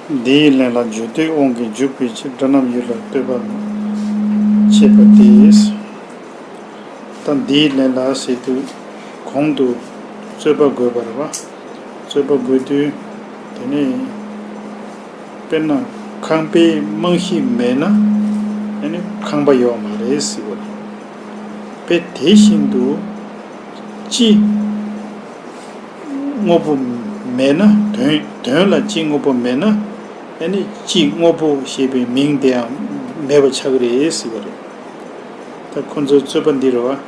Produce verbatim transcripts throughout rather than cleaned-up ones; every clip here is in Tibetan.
འདིའི་ལན་ལ་བརྗོད་འདོད་དབང་གིས་འཇུག་པའི་ཕྱིར་སྒྲ་རྣམས་ཡུལ་ལ་ལྟོས་པ་མེད་ཅེས་པ་སྟེ། ད་འདིའི་ལན་ལ་ཟེར་དུས་གོང་དུ་རྩོད་པ་དགོད་པ་རེད་བ། རྩོད་པ་དགོད་དུས་དེ་ནས་དཔེར་ན་ཁང་པའི་རྨང་གཞི་མེད་ན་ཨ་ནི་ཁང་པ་ཡོད་མ་རེད་ཟེར་བ་རེད། དཔེ་དེ་བཞིན་དུ་སྤྱི་དངོས་པོ་མེད་ན་དོན་དོན་ལ་སྤྱི་དངོས་པོ་མེད་ན་ཨ་ནི་སྤྱི་དངོས་པོ་ཞེས་པའི་མིང་དེའང་མེད་པར་ཆགས་ཀྱི་རེད་ཟེར་བ་རེད། ད་ཁོ་ཚོའི་རྩོད་པ་འདི་རེད་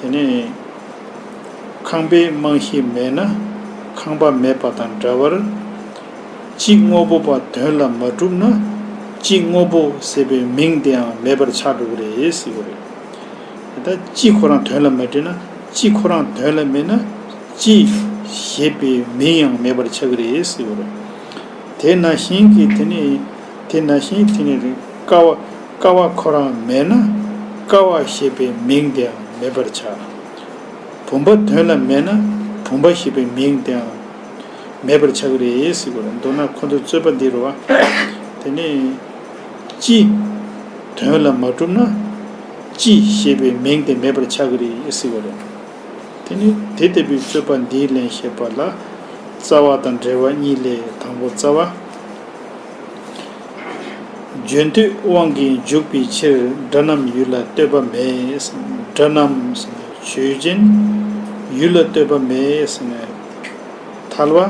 བ། དེ་ནས་ཁང་པའི་རྨང་གཞི་མེད་ན་ཁང་པ་མེད་པ་དང་འདྲ་བར། སྤྱི་དངོས་པོ་པ་དོན་ལ་མ་གྲུབ་ན་སྤྱི་དངོས་པོ་ཟེར་བའི་མིང་དེའང་མེད་པར་ཆགས་འགྲོ་གི་རེད་ཟེར་བ་རེད། ད་སྤྱི་ཁོ་རང་དོན་ལ་མ་འདྲེས་ན་སྤྱི་ཁོ་རང་དོན་ལ་མེད་ན་སྤྱི་ཞེས་པའི་མིང་ཡང་མེད་པར་ཆགས་ཀྱི་རེད་ཟེར་བ་རེད། དེ་ནང་བཞིན་གྱི་དེ་ནི་དེ་ནང་བཞིན་དེ་ནི་རེད། ཀ་བ་ཀ་བ་ཁོ་རང་མེད་ན་ཀ་བ་ཞེས་པའི་མིང་དེའང་མེད་པར་ཆགས། བུམ་པ་དོན་ལ་མེད་ན་བུམ་པ་ཞེས་པའི་མིང་དེའང་མེད་པར་ཆགས་ཀྱི་རེད་ཟེར་བ་རེད། མདོར་ན་ཁོ་ཚོའི་རྩོད་པ་འདི་རེད་བ། དེ་ནི་སྤྱི་དོན་ལ་མ་གྲུབ་ན་སྤྱི་ཞེས་པའི་མིང་དེ་མེད་པར་ཆགས་ཀྱི་རེད་ཟེར་བ་རེད། དེ་ནི་དེ་ལྟ་བུའི་རྩོད་པ་འདིའི་ལན་བཤད་པ་ལ་རྩ་བ་དང་འགྲེལ་བ་གཉིས་ལས་དང་པོ་རྩ་བ། བརྗོད་འདོད་དབང་གིས་འཇུག་པའི་ཕྱིར་སྒྲ་རྣམས་ཡུལ་ལ་ལྟོས་པ་མེད། སྒྲ་རྣམས་ཆོས་ཅན། ཡུལ་ལ་ལྟོས་པ་མེད་ཟེར་ནས་ཐལ་བ།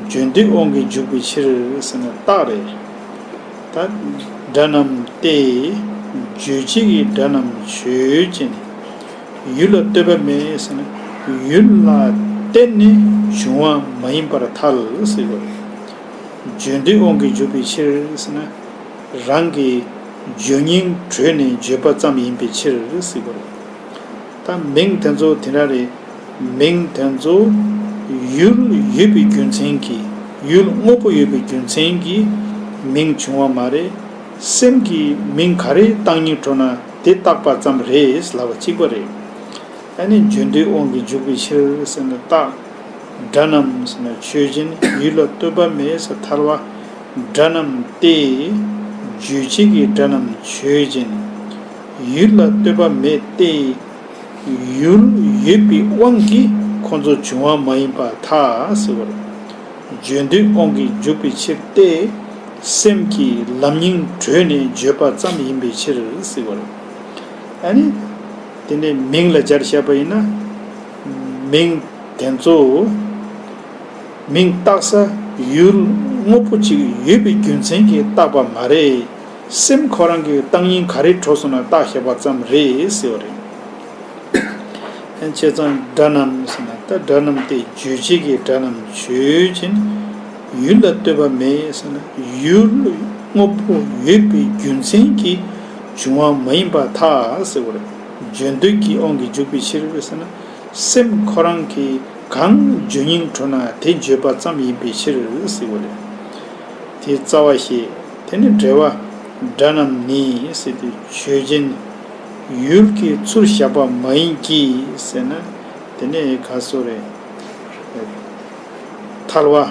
བརྗོད་འདོད་དབང་གིས་འཇུག་པའི་ཕྱིར་ཟེར་ནས་རྟགས་རེད། ད་སྒྲ་རྣམས་ཏེ། རྗོད་བྱེད་ཀྱི་སྒྲ་རྣམས་ཆོས་ཅན། ཡུལ་ལ་ལྟོས་པ་མེད་ཟེར་ན་ཡུལ་ལ་བརྟེན་ནས་བྱུང་བ་མ་ཡིན་པར་ཐལ་ཟེར་བ་རེད། བརྗོད་འདོད་དབང་གིས་འཇུག་པའི་ཕྱིར་ཟེར་ན་རང་གི་བརྗོད་སྙིང་བྲོས་ནས་བརྗོད་པ་ཙམ་ཡིན་པའི་ཕྱིར་ཟེར་བ་རེད། ད་མིང་དེ་ཚོ་དེ་འདྲ་རེད། མིང་དེ་ཚོ་ཡུལ་ཡོད་པའི་རྒྱུ་མཚན་གྱིས་ཡུལ་དངོས་པོ་ཡོད་པའི་རྒྱུ་མཚན་གྱིས་མིང་བྱུང་བ་མ་རེད། སེམས་ཀྱིས་མིང་ག་རེ་བཏགས་སྙིང་བྲོ་ན་དེ་བཏགས་པ་ཙམ་རེད་ལབ་པ་གཅིག་པ་རེད། ཨ་ནི་བརྗོད་འདོད་དབང་གིས་འཇུག་པའི་ཕྱིར་ཟེར་ན་རྟགས། སྒྲ་རྣམས་ཟེར་ན་ཆོས་ཅན། ཡུལ་ལ་ལྟོས་པ་མེད་ཟེར་ཐལ་བ། སྒྲ་རྣམས་ཏེ། རྗོད་བྱེད་ཀྱི་སྒྲ་རྣམས་ཆོས་ཅན། ཡུལ་ལ་ལྟོས་པ་མེད་ཏེ། ཡུལ་ཡོད་པའི་དབང་གིས་ཁོ་ཚོ་བྱུང་བ་མ་ཡིན་པར་ཐལ་ཟེར་བ་རེད། བརྗོད་འདོད་དབང་གིས་འཇུག་པའི་ཕྱིར་ཏེ། སེམས་ཀྱིས་ལམ་སྙིང་བྲོས་ནས་བརྗོད་པ་ཙམ་ཡིན་པའི་ཕྱིར་ཟེར་བ་རེད། ཨ་ནི། དེ་ནས་མིང་ལ་སྦྱར་བཞག་པ་ཡིན་ན། མིང་དེ་ཚོ་མིང་བཏགས་ས་ཡུལ་དངོས་པོ་ཅིག་ཡོད་པའི་རྒྱུ་མཚན་གྱིས་བཏགས་པ་མ་རེད། སེམས་ཁོ་རང་གི་བཏགས་སྙིང་ག་རེ་བྲོ་སོང་ན་བཏགས་བཞག་པ་ཙམ་རེད་ཟེར་བ་རེད། ཨ་ནི་བྱས་ཙང་སྒྲ་རྣམས་ཟེར་ན་ད་སྒྲ་རྣམས་ཏེ། རྗོད་བྱེད་ཀྱི་སྒྲ་རྣམས་ཆོས་ཅན། ཡུལ་ལ་ལྟོས་པ་མེད་ཟེར་ན་ཡུལ་དངོས་པོ་ཡོད་པའི་རྒྱུ་མཚན་གྱིས་བྱུང་བ་མ་ཡིན་པར་ཐལ་ཟེར་བ་རེད། བརྗོད་འདོད་ཀྱི་དབང་གིས་འཇུག་པའི་ཕྱིར་ཟེར་ན། སེམས་ཁོ་རང་གིས་གང་བརྗོད་སྙིང་བྲོ་ན་དེ་བརྗོད་པ་ཙམ་ཡིན་པའི་ཕྱིར་ཟེར་བ་རེད། དེ་རྩ་བ་བཤད། དེ་ནི་འགྲེལ་བ། སྒྲ་རྣམས་ནི་ཟེར་དུས་ཆོས་ཅན། ཡུལ་གྱི་ཚུལ་བཞག་པ་མ་ཡིན་གྱི་ཟེར་ན། དེ་ནི་ག་སོ་རེད། ཐལ་བ།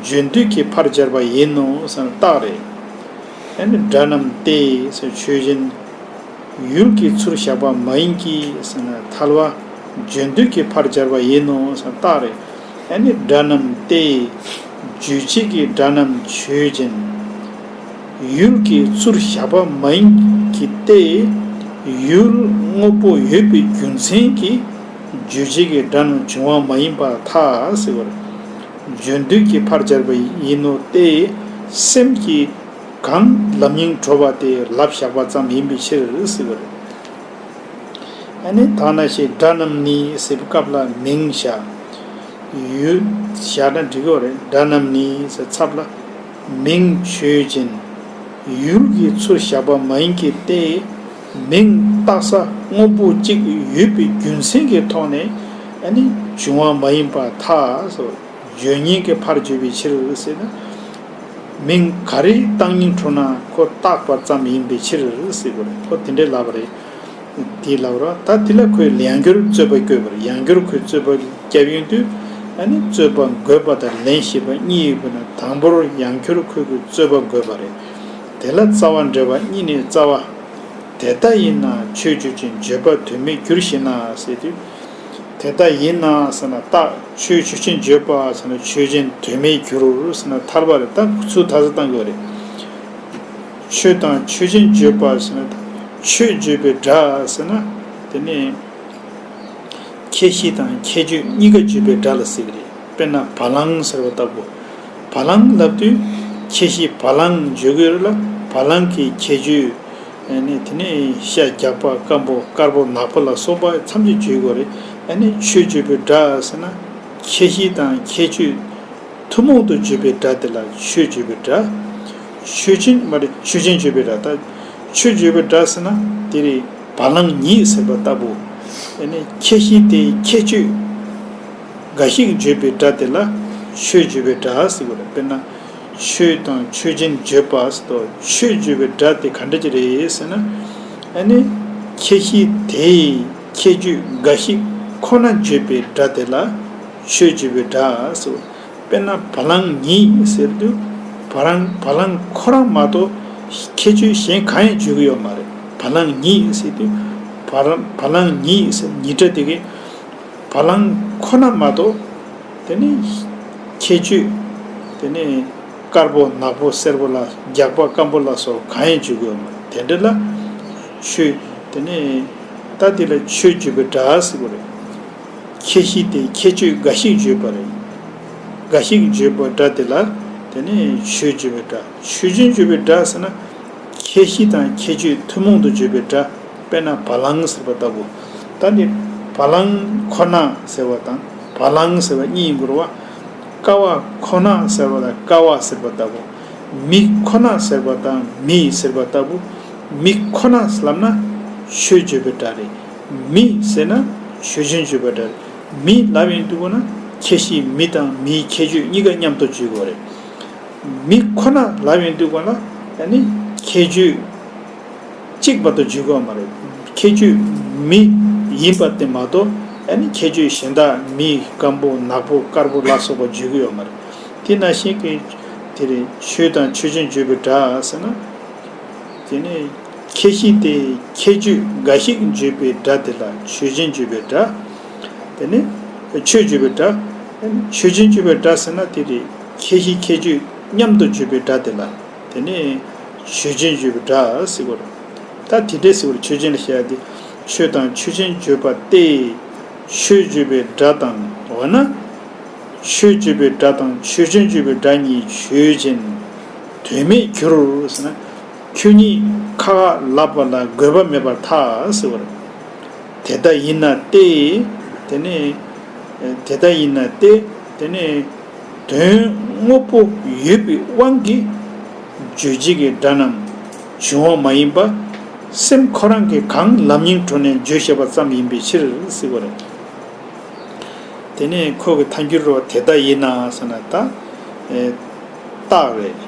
བརྗོད་འདོད་ཀྱི་ཕར་སྦྱར་བ་ཡིན་ནོ་ཟེར་ན་རྟགས་རེད། ཨ་ནི་སྒྲ་རྣམས་ཏེ་ཟེར་ཆོས་ཅན། ཡུལ་གྱི་ཚུལ་བཞག་པ་མ་ཡིན་གྱི་ཟེར་ན་ཐལ་བ། བརྗོད་འདོད་ཀྱི་ཕར་སྦྱར་བ་ཡིན་ནོ་ཟེར་ན་རྟགས་རེད། ཨ་ནི་སྒྲ་རྣམས་ཏེ། རྗོད་བྱེད་ཀྱི་སྒྲ་རྣམས་ཆོས་ཅན། ཡུལ་གྱི་ཚུལ་བཞག་པ་མ་ཡིན་གྱི་སྟེ། ཡུལ་དངོས་པོ་ཡོད་པའི་རྒྱུ་མཚན་གྱིས་རྗོད་བྱེད་ཀྱི་སྒྲ་རྣམས་བྱུང་བ་མ་ཡིན་པར་ཐལ་ཟེར་བ་རེད། བརྗོད་འདོད་ཀྱི་ཕར་སྦྱར་བ་ཡིན་ནོ་སྟེ། སེམས་ཀྱིས་གང་ལམ་སྙིང་བྲོ་བ་དེ་ལབ་བཞག་པ་ཙམ་ཡིན་པའི་ཕྱིར་ཟེར་བ་རེད། ཨ་ནི་ད་ནང་བཞིན་སྒྲ་རྣམས་ནི་ཟེར་བའི་སྐབས་ལ་མིང་བཞག་ཡུལ་བཞག་ན་འགྲིག་གི་རེད། སྒྲ་རྣམས་ནི་ཟེར་ཚབ་ལ་མིང་ཆོས་ཅན། ཡུལ་གྱི་ཚུལ་བཞག་པ་མ་ཡིན་གྱི་སྟེ། མིང་བཏགས་ས་དངོས་པོ་གཅིག་ཡོད་པའི་རྒྱུ་མཚན་གྱི་ཐོག་ནས་ཨ་ནི་བྱུང་བ་མ་ཡིན་པར་ཐལ་ཟེར། བརྗོད་སྙིང་གི་ཕར་བརྗོད་པའི་ཕྱིར་ཟེར་ན། མིང་ག་རེ་བཏགས་སྙིང་བྲོ་ན་ཁོ་བཏགས་པ་ཙམ་ཡིན་པའི་ཕྱིར་ཟེར་དགོས་རེད། ཁོ་དེ་འདྲའི་ལབ་པ་རེད། དེ་ལབ་ར་ད་དེ་ལ་ཁོས་ཡང་བསྐྱར་རྩོད་པ་བཀོད་པ་རེད། ཡང་བསྐྱར་ཁོས་རྩོད་པ་བརྒྱབ་ཡོང་དུས་ ཨ་ནི་རྩོད་པ་འགོད་པ་དང་ལན་ཞེས་པ་གཉིས་ཡོད་པ་ན། དང་པོར་ཡང་ཁྱོད་ཁོས་ཀྱི་རྩོད་པ་འགོད་པ་རེད། དེ་ལ་རྩ་བ་འགྲེལ་པ་གཉིས་ནས། རྩ་བ། དེ་ལྟ་ཡིན་ན་ཆོས་ཆོས་ཅན་བརྗོད་པ་དོན་མེད་འགྱུར་ཞེ་ན་ཟེར་དུས། དེ་ལྟ་ཡིན་ན་ཟེར་ན་རྟགས། ཆོས་ཆོས་ཅན་བརྗོད་པ་ཟེར་ན་ཆོས་ཅན་དོན་མེད་འགྱུར་ཟེར་ན་ཐར་པ་རེད། ད་ཚུར་མཐའ་ས་བཏང་དགོས་རེད། ཆོས་དང་ཆོས་ཅན་བརྗོད་པ་ཟེར་ན་ཆོས་བརྗོད་པའི་སྒྲ་ཟེར་ན་དེ་ནི་ཁྱད་གཞི་དང་ཁྱད་ཆོས་གཉིས་ཀ་བརྗོད་པའི་སྒྲ་ལ་ཟེར་གི་རེད། དཔེར་ན་བ་ལང་ཟེར་བ་ལྟ་བུ། བ་ལང་ལབ་དུས་ཁྱད་གཞི་བ་ལང་བརྗོད་ཀྱི་ཡོད་རེད་ལ། བ་ལང་གི་ཁྱད་ཆོས། ཨ་ནི་དེ་ནས་ཤ་རྒྱགས་པ་སྐམ་པོ་དཀར་པོ་ནག་པོ་ལ་སོགས་པ་ཐམས་ཅད་བརྗོད་དགོས་རེད། ཨ་ནི་ཆོས་བརྗོད་པའི་སྒྲ་ཟེར་ན་ཁྱད་གཞི་དང་ཁྱད་ཆོས་ཐུན་མོང་དུ་བརྗོད་པའི་སྒྲ་དེ་ལ་ཆོས་བརྗོད་པའི་སྒྲ། ཆོས་ཅན་མ་རེད། ཆོས་ཅན་བརྗོད་པའི་སྒྲ། ད་ཆོས་བརྗོད་པའི་སྒྲ་ཟེར་ན་དེ་རེད། བ་ལང་ཉིད་ཟེར་བ་ལྟ་བུ། ཨ་ནི་ཁྱད་གཞི་དེའི་ཁྱད་ཆོས་འགའ་ཞིག་བརྗོད་པའི་སྒྲ་དེ་ལ་ཆོས་བརྗོད་པའི་སྒྲ་ཟེར་བ་རེད། དཔེར་ན། ཆོས་དང་ཆོས་ཅན་བརྗོད་པ་ཟེར་དུས་ཆོས་བརྗོད་པའི་སྒྲ་དེ་ག་འདྲ་ཅིག་རེད་ཟེར་ན། ཨ་ནི་ཁྱད་གཞི་དེའི་ཁྱད་ཆོས་འགའ་ཞིག་ཁོ་ན་བརྗོད་པའི་སྒྲ་དེ་ལ་ཆོས་བརྗོད་པའི་སྒྲ་ཟེར། དཔེར་ན་བ་ལང་ཉིད་ཟེར་དུས་བ་ལང་བ་ལང་ཁོ་རང་མ་གཏོགས་ཁྱད་ཆོས་གཞན་གང་ཡང་བརྗོད་ཀྱི་ཡོད་མ་རེད། བ་ལང་ཉིད་ཟེར་དུས་བ་ལང་བ་ལང་ཉིད་ཟེར་ཉིད་སྒྲ་དེ་གའི་བ་ལང་ཁོ་ན་མ་གཏོགས། དེ་ནི་ཁྱད་ཆོས། དེ་ནི་དཀར་པོ་ནག་པོ་སེར་པོ་ལ་རྒྱགས་པ་སྐམ་པོ་ལ་སོགས་གང་ཡང་བརྗོད་ཀྱི་ཡོད་མ་རེད། དེ་འདྲ་ལ་ཆོས། དེ་ནི་ད་དེ་ལ་ཆོས་བརྗོད་པའི་སྒྲ་ཟེར་དགོས་རེད། ཁྱད་གཞི་དེ་ཁྱད་ཆོས་འགའ་ཞིག་བརྗོད་པ་རེད། འགའ་ཞིག་བརྗོད་པའི་སྒྲ་དེ་ལ་དེ་ནི་ཆོས་བརྗོད་པའི་སྒྲ། ཆོས་ཅན་བརྗོད་པའི་སྒྲ་ཟེར་ན། ཁྱད་གཞི་དང་ཁྱད་ཆོས་ཐུན་མོང་དུ་བརྗོད་པའི་སྒྲ། དཔེར་ན་བ་ལང་ཟེར་བ་ལྟ་བུ། ད་ནི་བ་ལང་ཁོ་ན་ཟེར་བ་དང་བ་ལང་ཟེར་བ་གཉིས་ཡིན་དགོས་རེད་བ། ཀ་བ་ཁོ་ན་ཟེར་བ་དང་ཀ་བ་ཟེར་བ་ལྟ་བུ། མི་ཁོ་ན་ཟེར་བ་དང་མི་ཟེར་བ་ལྟ་བུ། མི་ཁོ་ན་ལབ་ན་ཆོས་བརྗོད་པའི་སྒྲ་རེད། མི་ཟེར་ན་ཆོས་ཅན་བརྗོད་པའི་སྒྲ་རེད། མི་ལབ་ཡོང་དུས་ཀོ་ན་ཁྱད་གཞི་མི་དང་མིའི་ཁྱད་ཆོས་གཉིས་ཀ་མཉམ་དུ་བརྗོད་དགོས་རེད། མི་ཁོ་ན་ལབ་ཡོང་དུས་ཀོ་ན་ཨ་ནི་ཁྱད་ཆོས་གཅིག་པ་དུ་བརྗོད་དགོས་མ་རེད། ཁྱད་ཆོས་མི་ཡིན་པ་དེ་མ་གཏོགས་ཨ་ནི་ཁྱད་ཆོས་གཞན་དག་མི་སྐམ་པོ་ནག་པོ་དཀར་པོ་ལ་སོགས་པ་བརྗོད་ཀྱི་ཡོད་མ་རེད། དེ་ནང་བཞིན་གྱི་དེ་རེད། ཆོས་དང་ཆོས་ཅན་བརྗོད་པའི་སྒྲ་ཟེར་ན། དེ་ནས་ཁྱད་གཞི་དེ་ཁྱད་ཆོས་འགའ་ཞིག་བརྗོད་པའི་སྒྲ་དེ་ལ་ཆོས་ཅན་བརྗོད་པའི་སྒྲ། དེ་ནས་ཆོས་བརྗོད་པའི་སྒྲ། ཆོས་ཅན་བརྗོད་པའི་སྒྲ་ཟེར་ན་དེ་རེད། ཁྱད་གཞི་ཁྱད་ཆོས་མཉམ་དུ་བརྗོད་པའི་སྒྲ་དེ་ལ་དེ་ནས་ཆོས་ཅན་བརྗོད་པའི་སྒྲ་ཟེར་དགོས་རེད། ད་དེ་འདྲའི་ཟེར་བར་ཆོས་ཅན་ལ་བཤད་དེ། ཆོས་དང་ཆོས་ཅན་བརྗོད་པ་སྟེ། ཆོས་བརྗོད་པའི་སྒྲ་དང་འོ་ན། ཆོས་བརྗོད་པའི་སྒྲ་དང་ཆོས་ཅན་བརྗོད་པའི་སྒྲ་གཉིས་ཆོས་ཅན། དོན་མེད་འགྱུར་ཟེར་ན། ཁྱོད་ཉིད་ཁ་ཁ་ལབ་པ་ལ་དགོས་པ་མེད་པར་ཐལ་ཟེར་བ་རེད། དེ་ལྟ་ཡིན་ན་སྟེ། དེ་ནས། དེ་ལྟ་ཡིན་ན་སྟེ། དེ་ནས་དོན་དངོས་པོ་ཡོད་པའི་དབང་གིས་བརྗོད་བྱེད་ཀྱི་སྒྲ་རྣམས་འབྱུང་བ་མ་ཡིན་པ། སེམས་ཁོ་རང་གིས་གང་ལམ་རྙིང་གྲོལ་ནས་བརྗོད་བྱས་པ་ཙམ་ཡིན་པའི་ཕྱིར་ཟེར་བ་རེད། དེ་ནས་ཁོ་གི་ཐལ་འགྱུར་རོ་དེ་ལྟ་ཡིན་ན་ཟེར་ན་ད། ཨེ། རྟགས་རེད།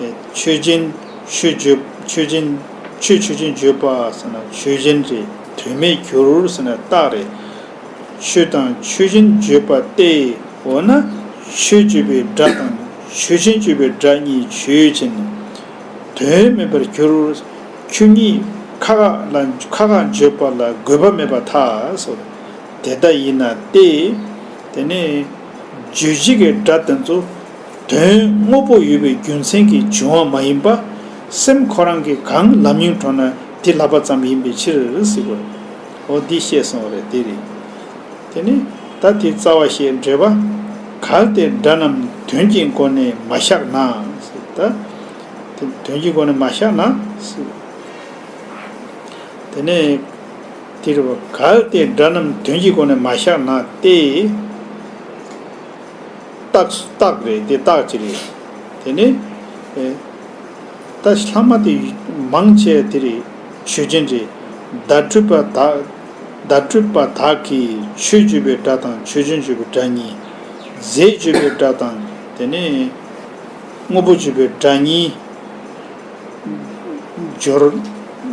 ཨེ། ཆོས་ཅན། ཆོས་བརྗོད། ཆོས་ཅན། ཆོས་ཆོས་ཅན་བརྗོད་པ་ཟེར་ན་ཆོས་ཅན་རེད། དོན་མེད་འགྱུར་ཟེར་ན་རྟགས་རེད། ཆོས་དང་ཆོས་ཅན་བརྗོད་པ་སྟེ། འོ་ན་ཆོས་བརྗོད་པའི་སྒྲ་དང་ཆོས་ཅན་བརྗོད་པའི་སྒྲ་གཉིས་ཆོས་ཅན། དོན་མེད་པར་འགྱུར། ཁྱོད་ཉིད་ཁ་ཁ་ལ་ཁ་ཁ་བརྗོད་པ་ལ་དགོས་པ་མེད་པར་ཐལ་ཟེར། དེ་ལྟ་ཡིན་ན་སྟེ། དེ་ནས་བརྗོད་བྱེད་ཀྱི་སྒྲ་དེ་ཚོ་དོན་དངོས་པོ་ཡོད་པའི་རྒྱུ་མཚན་གྱིས་བྱུང་བ་མ་ཡིན་པ། སེམས་ཁོ་རང་གིས་གང་ལམ་རྙིང་གྲོལ་ན་དེ་ལབ་པ་ཙམ་ཡིན་པའི་ཕྱིར་ཟེར་བ་རེད། འོ་འདི་བཤད་སོང་བ་རེད། དེ་རེད། དེ་ནི་ད་དེ་རྩ་བ་ཞེས་འགྲེལ་པ། གལ་ཏེ་སྒྲ་རྣམས་དོན་གྱི་སྒོ་ནས་མ་བཞག་ན་ཟེར། ད་དེ་དོན་གྱི་སྒོ་ནས་མ་བཞག་ན་ཟེར། དེ་ནས་དེ་རེད་བ། གལ་ཏེ་སྒྲ་རྣམས་དོན་གྱི་སྒོ་ནས་མ་བཞག་ན་སྟེ། རྟགས་རྟགས་རེད། དེ་རྟགས་ཅིག་རེད། དེ་ནི། ཨེ། ད་ལྷག་མ་དེ་མང་ཆེ་དེ་རེད། ཆོས་ཅན་རེད། བརྡ་སྤྲོད་པ་དག་བརྡ་སྤྲོད་པ་དག་གིས་ཆོས་བརྗོད་པའི་སྒྲ་དང་ཆོས་ཅན་བརྗོད་པའི་སྒྲ་གཉིས། རྫས་བརྗོད་པའི་སྒྲ་དང་དེ་ནི། དངོས་པོ་བརྗོད་པའི་སྒྲ་གཉིས། སྦྱོར།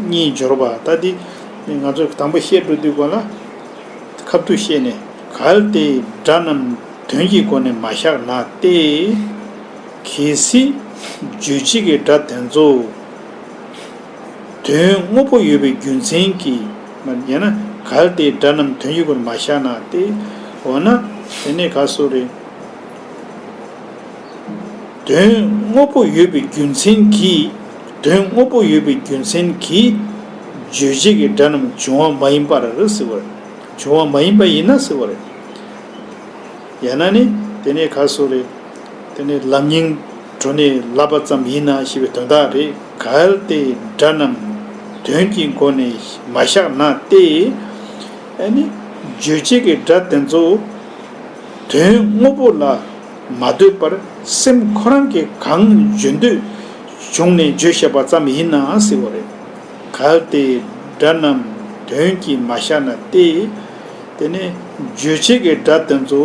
གཉིས་སྦྱོར་བ། ད་འདི་ང་ཚོས་དང་པོ་བཤད་འགྲོ་དུས་གོ་ལ། ཁ་ཐུག་བཤད་ནས་ གལ་ཏེ་སྒྲ་རྣམས་དོན་གྱི་སྒོ་ནས་མ་བཞག་ན་སྟེ། གལ་སྲིད་རྗོད་བྱེད་ཀྱི་སྒྲ་དེ་ཚོ་དོན་དངོས་པོ་ཡོད་པའི་རྒྱུ་མཚན་གྱིས། ཡང་ན་གལ་ཏེ་སྒྲ་རྣམས་དོན་གྱི་སྒོ་ནས་མ་བཞག་ན་སྟེ། འོ་ན་དེ་ནས་ག་སོ་རེད། དོན་དངོས་པོ་ཡོད་པའི་རྒྱུ་མཚན་གྱིས། དོན་དངོས་པོ་ཡོད་པའི་རྒྱུ་མཚན་གྱིས་རྗོད་བྱེད་ཀྱི་སྒྲ་རྣམས་འབྱུང་བ་མ་ཡིན་པར་ཟེར་བ་རེད། འབྱུང་བ་མ་ཡིན་པ་ཡིན་ན་ཟེར་བ་རེད། ཡང་ན་ནི་དེ་ནས་ག་སོ་རེད། དེ་ནས་ལམ་རྙིང་གྲོ་ནས་ལབ་པ་ཙམ་ཡིན་ན་ཞེས་པའི་དོན་དག་རེད། གལ་ཏེ་སྒྲ་རྣམས་དོན་གྱི་སྒོ་ནས་མ་བཞག་ན་སྟེ། ཨ་ནི་རྗོད་བྱེད་ཀྱི་སྒྲ་དེ་ཚོ་དོན་དངོས་པོ་ལ་མ་ལྟོས་པར་སེམས་ཁོ་རང་གིས་གང་བརྗོད་འདོད་བྱུང་ནས་བརྗོད་བཞག་པ་ཙམ་ཡིན་ན་ཟེར་བ་རེད། གལ་ཏེ་སྒྲ་རྣམས་དོན་གྱིས་མ་བཞག་ན་སྟེ། དེ་ནས་རྗོད་བྱེད་ཀྱི་སྒྲ་དེ་ཚོ་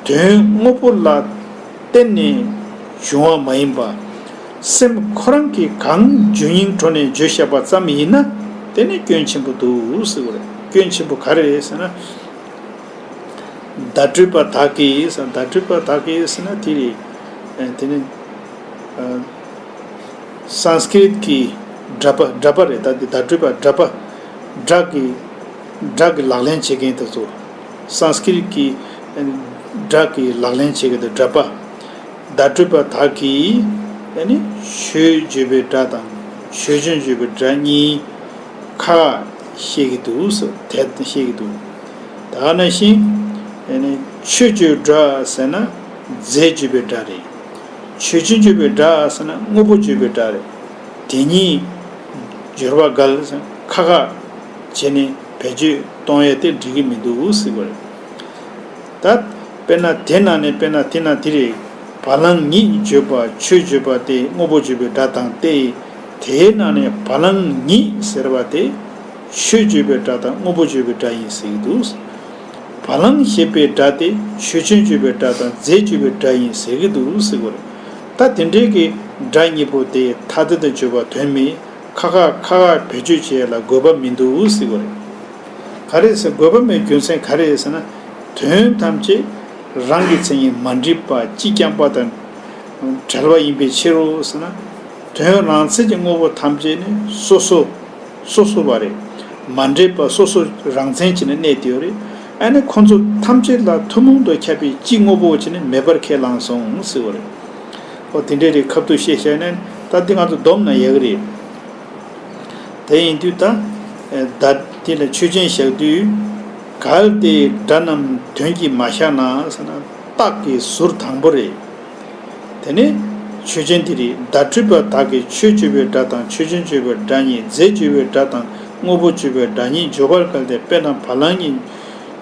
དོན་དངོས་པོ་ལ་བརྟེན་ནས་བྱུང་བ་མ་ཡིན་པ། སེམས་ཁོ་རང་གིས་གང་བརྗོད་སྙིང་བྲོ་ནས་བརྗོད་བཞག་པ་ཙམ་ཡིན་ན། དེ་ནི་སྐྱོན་ཆེན་པོ་འདུག་ཟེར་བ་རེད། སྐྱོན་ཆེན་པོ་ག་རེ་རེད་ཟེར་ན། བརྡ་སྤྲོད་པ་དག་གིས་ཟེར། བརྡ་སྤྲོད་པ་དག་གིས་ཟེར་ན་དེ་རེད། ཨ་དེ་ནི་ཨ་སཾ་སྐྲྀཏ་གི་སྒྲ་པ། སྒྲ་པ་རེད། ད་དེ་བརྡ་སྤྲོད་པ་སྒྲ་པ། སྒྲ་གི་སྒྲ་གི་ལག་ལེན་བྱེད་མཁན་དེ་ཚོ། སཾ་སྐྲྀཏ་གི་སྒྲ་གི་ལག་ལེན་བྱེད་མཁན་དེ་སྒྲ་པ། བརྡ་སྤྲོད་པ་དག་གིས་ཨ་ནི་ཆོས་བརྗོད་པའི་སྒྲ་དང་ཆོས་ཅན་བརྗོད་པའི་སྒྲ་གཉིས་ཁ་ཤས་བཤད་ཀྱི་འདུག་ཟེར། དེ་བཤད་ཀྱི་འདུག་ད་ག་ནང་བཞིན་ཨ་ནི་ཆོས་བརྗོད་སྒྲ་ཟེར་ན་རྫས་བརྗོད་པའི་སྒྲ་རེད། ཆོས་ཅན་བརྗོད་པའི་སྒྲ་ཟེར་ན་དངོས་པོ་བརྗོད་པའི་སྒྲ་རེད། དེ་གཉིས་སྦྱོར་བ་འགལ་ཟེར། ཁ་ཁ་བྱས་ནས་བེད་སྤྱོད་གཏོང་ཡས་དེ་འགྲིག་གི་མི་འདུག་ཟེར་བ་རེད། ད་དཔེར་ན་དེ་ནང་ནས་དཔེར་ན་དེ་ན་དེ་རེད། བ་ལང་ཉིད་བརྗོད་པ་ཆོས་བརྗོད་པ་སྟེ་དངོས་པོ་བརྗོད་པའི་སྒྲ་དང་སྟེ། དེའི་ནང་ནས་བ་ལང་ཉིད་ཟེར་བ་དེ་ཆོས་བརྗོད་པའི་སྒྲ་དང་དངོས་པོ་བརྗོད་པའི་སྒྲ་ཡིན་ཟེར་གྱི་འདུག་བ་ལང་ཞེས་པའི་སྒྲ་དེ་ཆོས་ཅན་བརྗོད་པའི་སྒྲ་དང་རྫས་བརྗོད་པའི་སྒྲ་ཡིན་ཟེར་གྱི་འདུག་ཟེར་གྱི་རེད། ད་དེ་འདྲའི་གི་སྒྲ་གཉིས་པོ་དེ་ཐ་དད་དུ་བརྗོད་པ་དོན་མེད། ཁ་ཁ་ཁ་ཁ་བེད་སྤྱོད་བྱེད་ཡ་ལ་དགོས་པ་མི་འདུག་ཟེར་གྱི་རེད། ག་རེ་ཟེར། དགོས་པ་མེད་རྒྱུ་མཚན་ག་རེ་ཟེར་ན། དོན་ཐམས་ཅད་རང་གི་མཚན་ཉིད་མ་འདྲེས་པ་གཅིག་རྐྱང་པ་དང་བྲལ་བ་ཡིན་པའི་ཕྱིར་རོ་ཟེར་ན། དོན་རང་མཚན་གྱི་དངོས་པོ་ཐམས་ཅད་ནི་སོ་སོ་སོ་སོ་བ་རེད། མ་འདྲེས་པ་སོ་སོ་རང་མཚན་གྱིས་ནི་གནས་ཏེ་ཡོད་རེད། ཨ་ནི་ཁོ་ཚོ་ཐམས་ཅད་ལ་ཐུན་མོང་དུ་ཁྱབ་པའི་གཅིག་དངོས་པོ་བ་ཅིག་ནི་མེད་པར་ཁས་བླངས་སོང་ཟེར་བ་རེད། ཨོ་དེ་འདྲའི་རིགས་ཁ་ཐུག་བཤད་བཤད་ནས་ད་འདི་ང་ཚོ་སྡོམ་ན་ཡག་གི་རེད། དེ་ཡིན་དུས་ད་ད་དེ་ལ་ཆོས་ཅན་བཞག་དུས། གལ་ཏེ་སྒྲ་རྣམས་དོན་གྱིས་མ་བཞག་ན་ཟེར་ན་རྟགས་ཀྱི་ཟུར་དང་པོ་རེད། དེ་ནས་ཆོས་ཅན་དེ་རེད། བརྡ་སྤྲོད་པ་དག་གིས་ཆོས་བརྗོད་པའི་སྒྲ་དང་ཆོས་ཅན་བརྗོད་པའི་སྒྲ་གཉིས། རྫས་བརྗོད་པའི་སྒྲ་དང་དངོས་པོ་བརྗོད་པའི་སྒྲ་གཉིས་སྦྱོར་བར་གལ་ཏེ། དཔེར་ན་བ་ལང་ཉིད་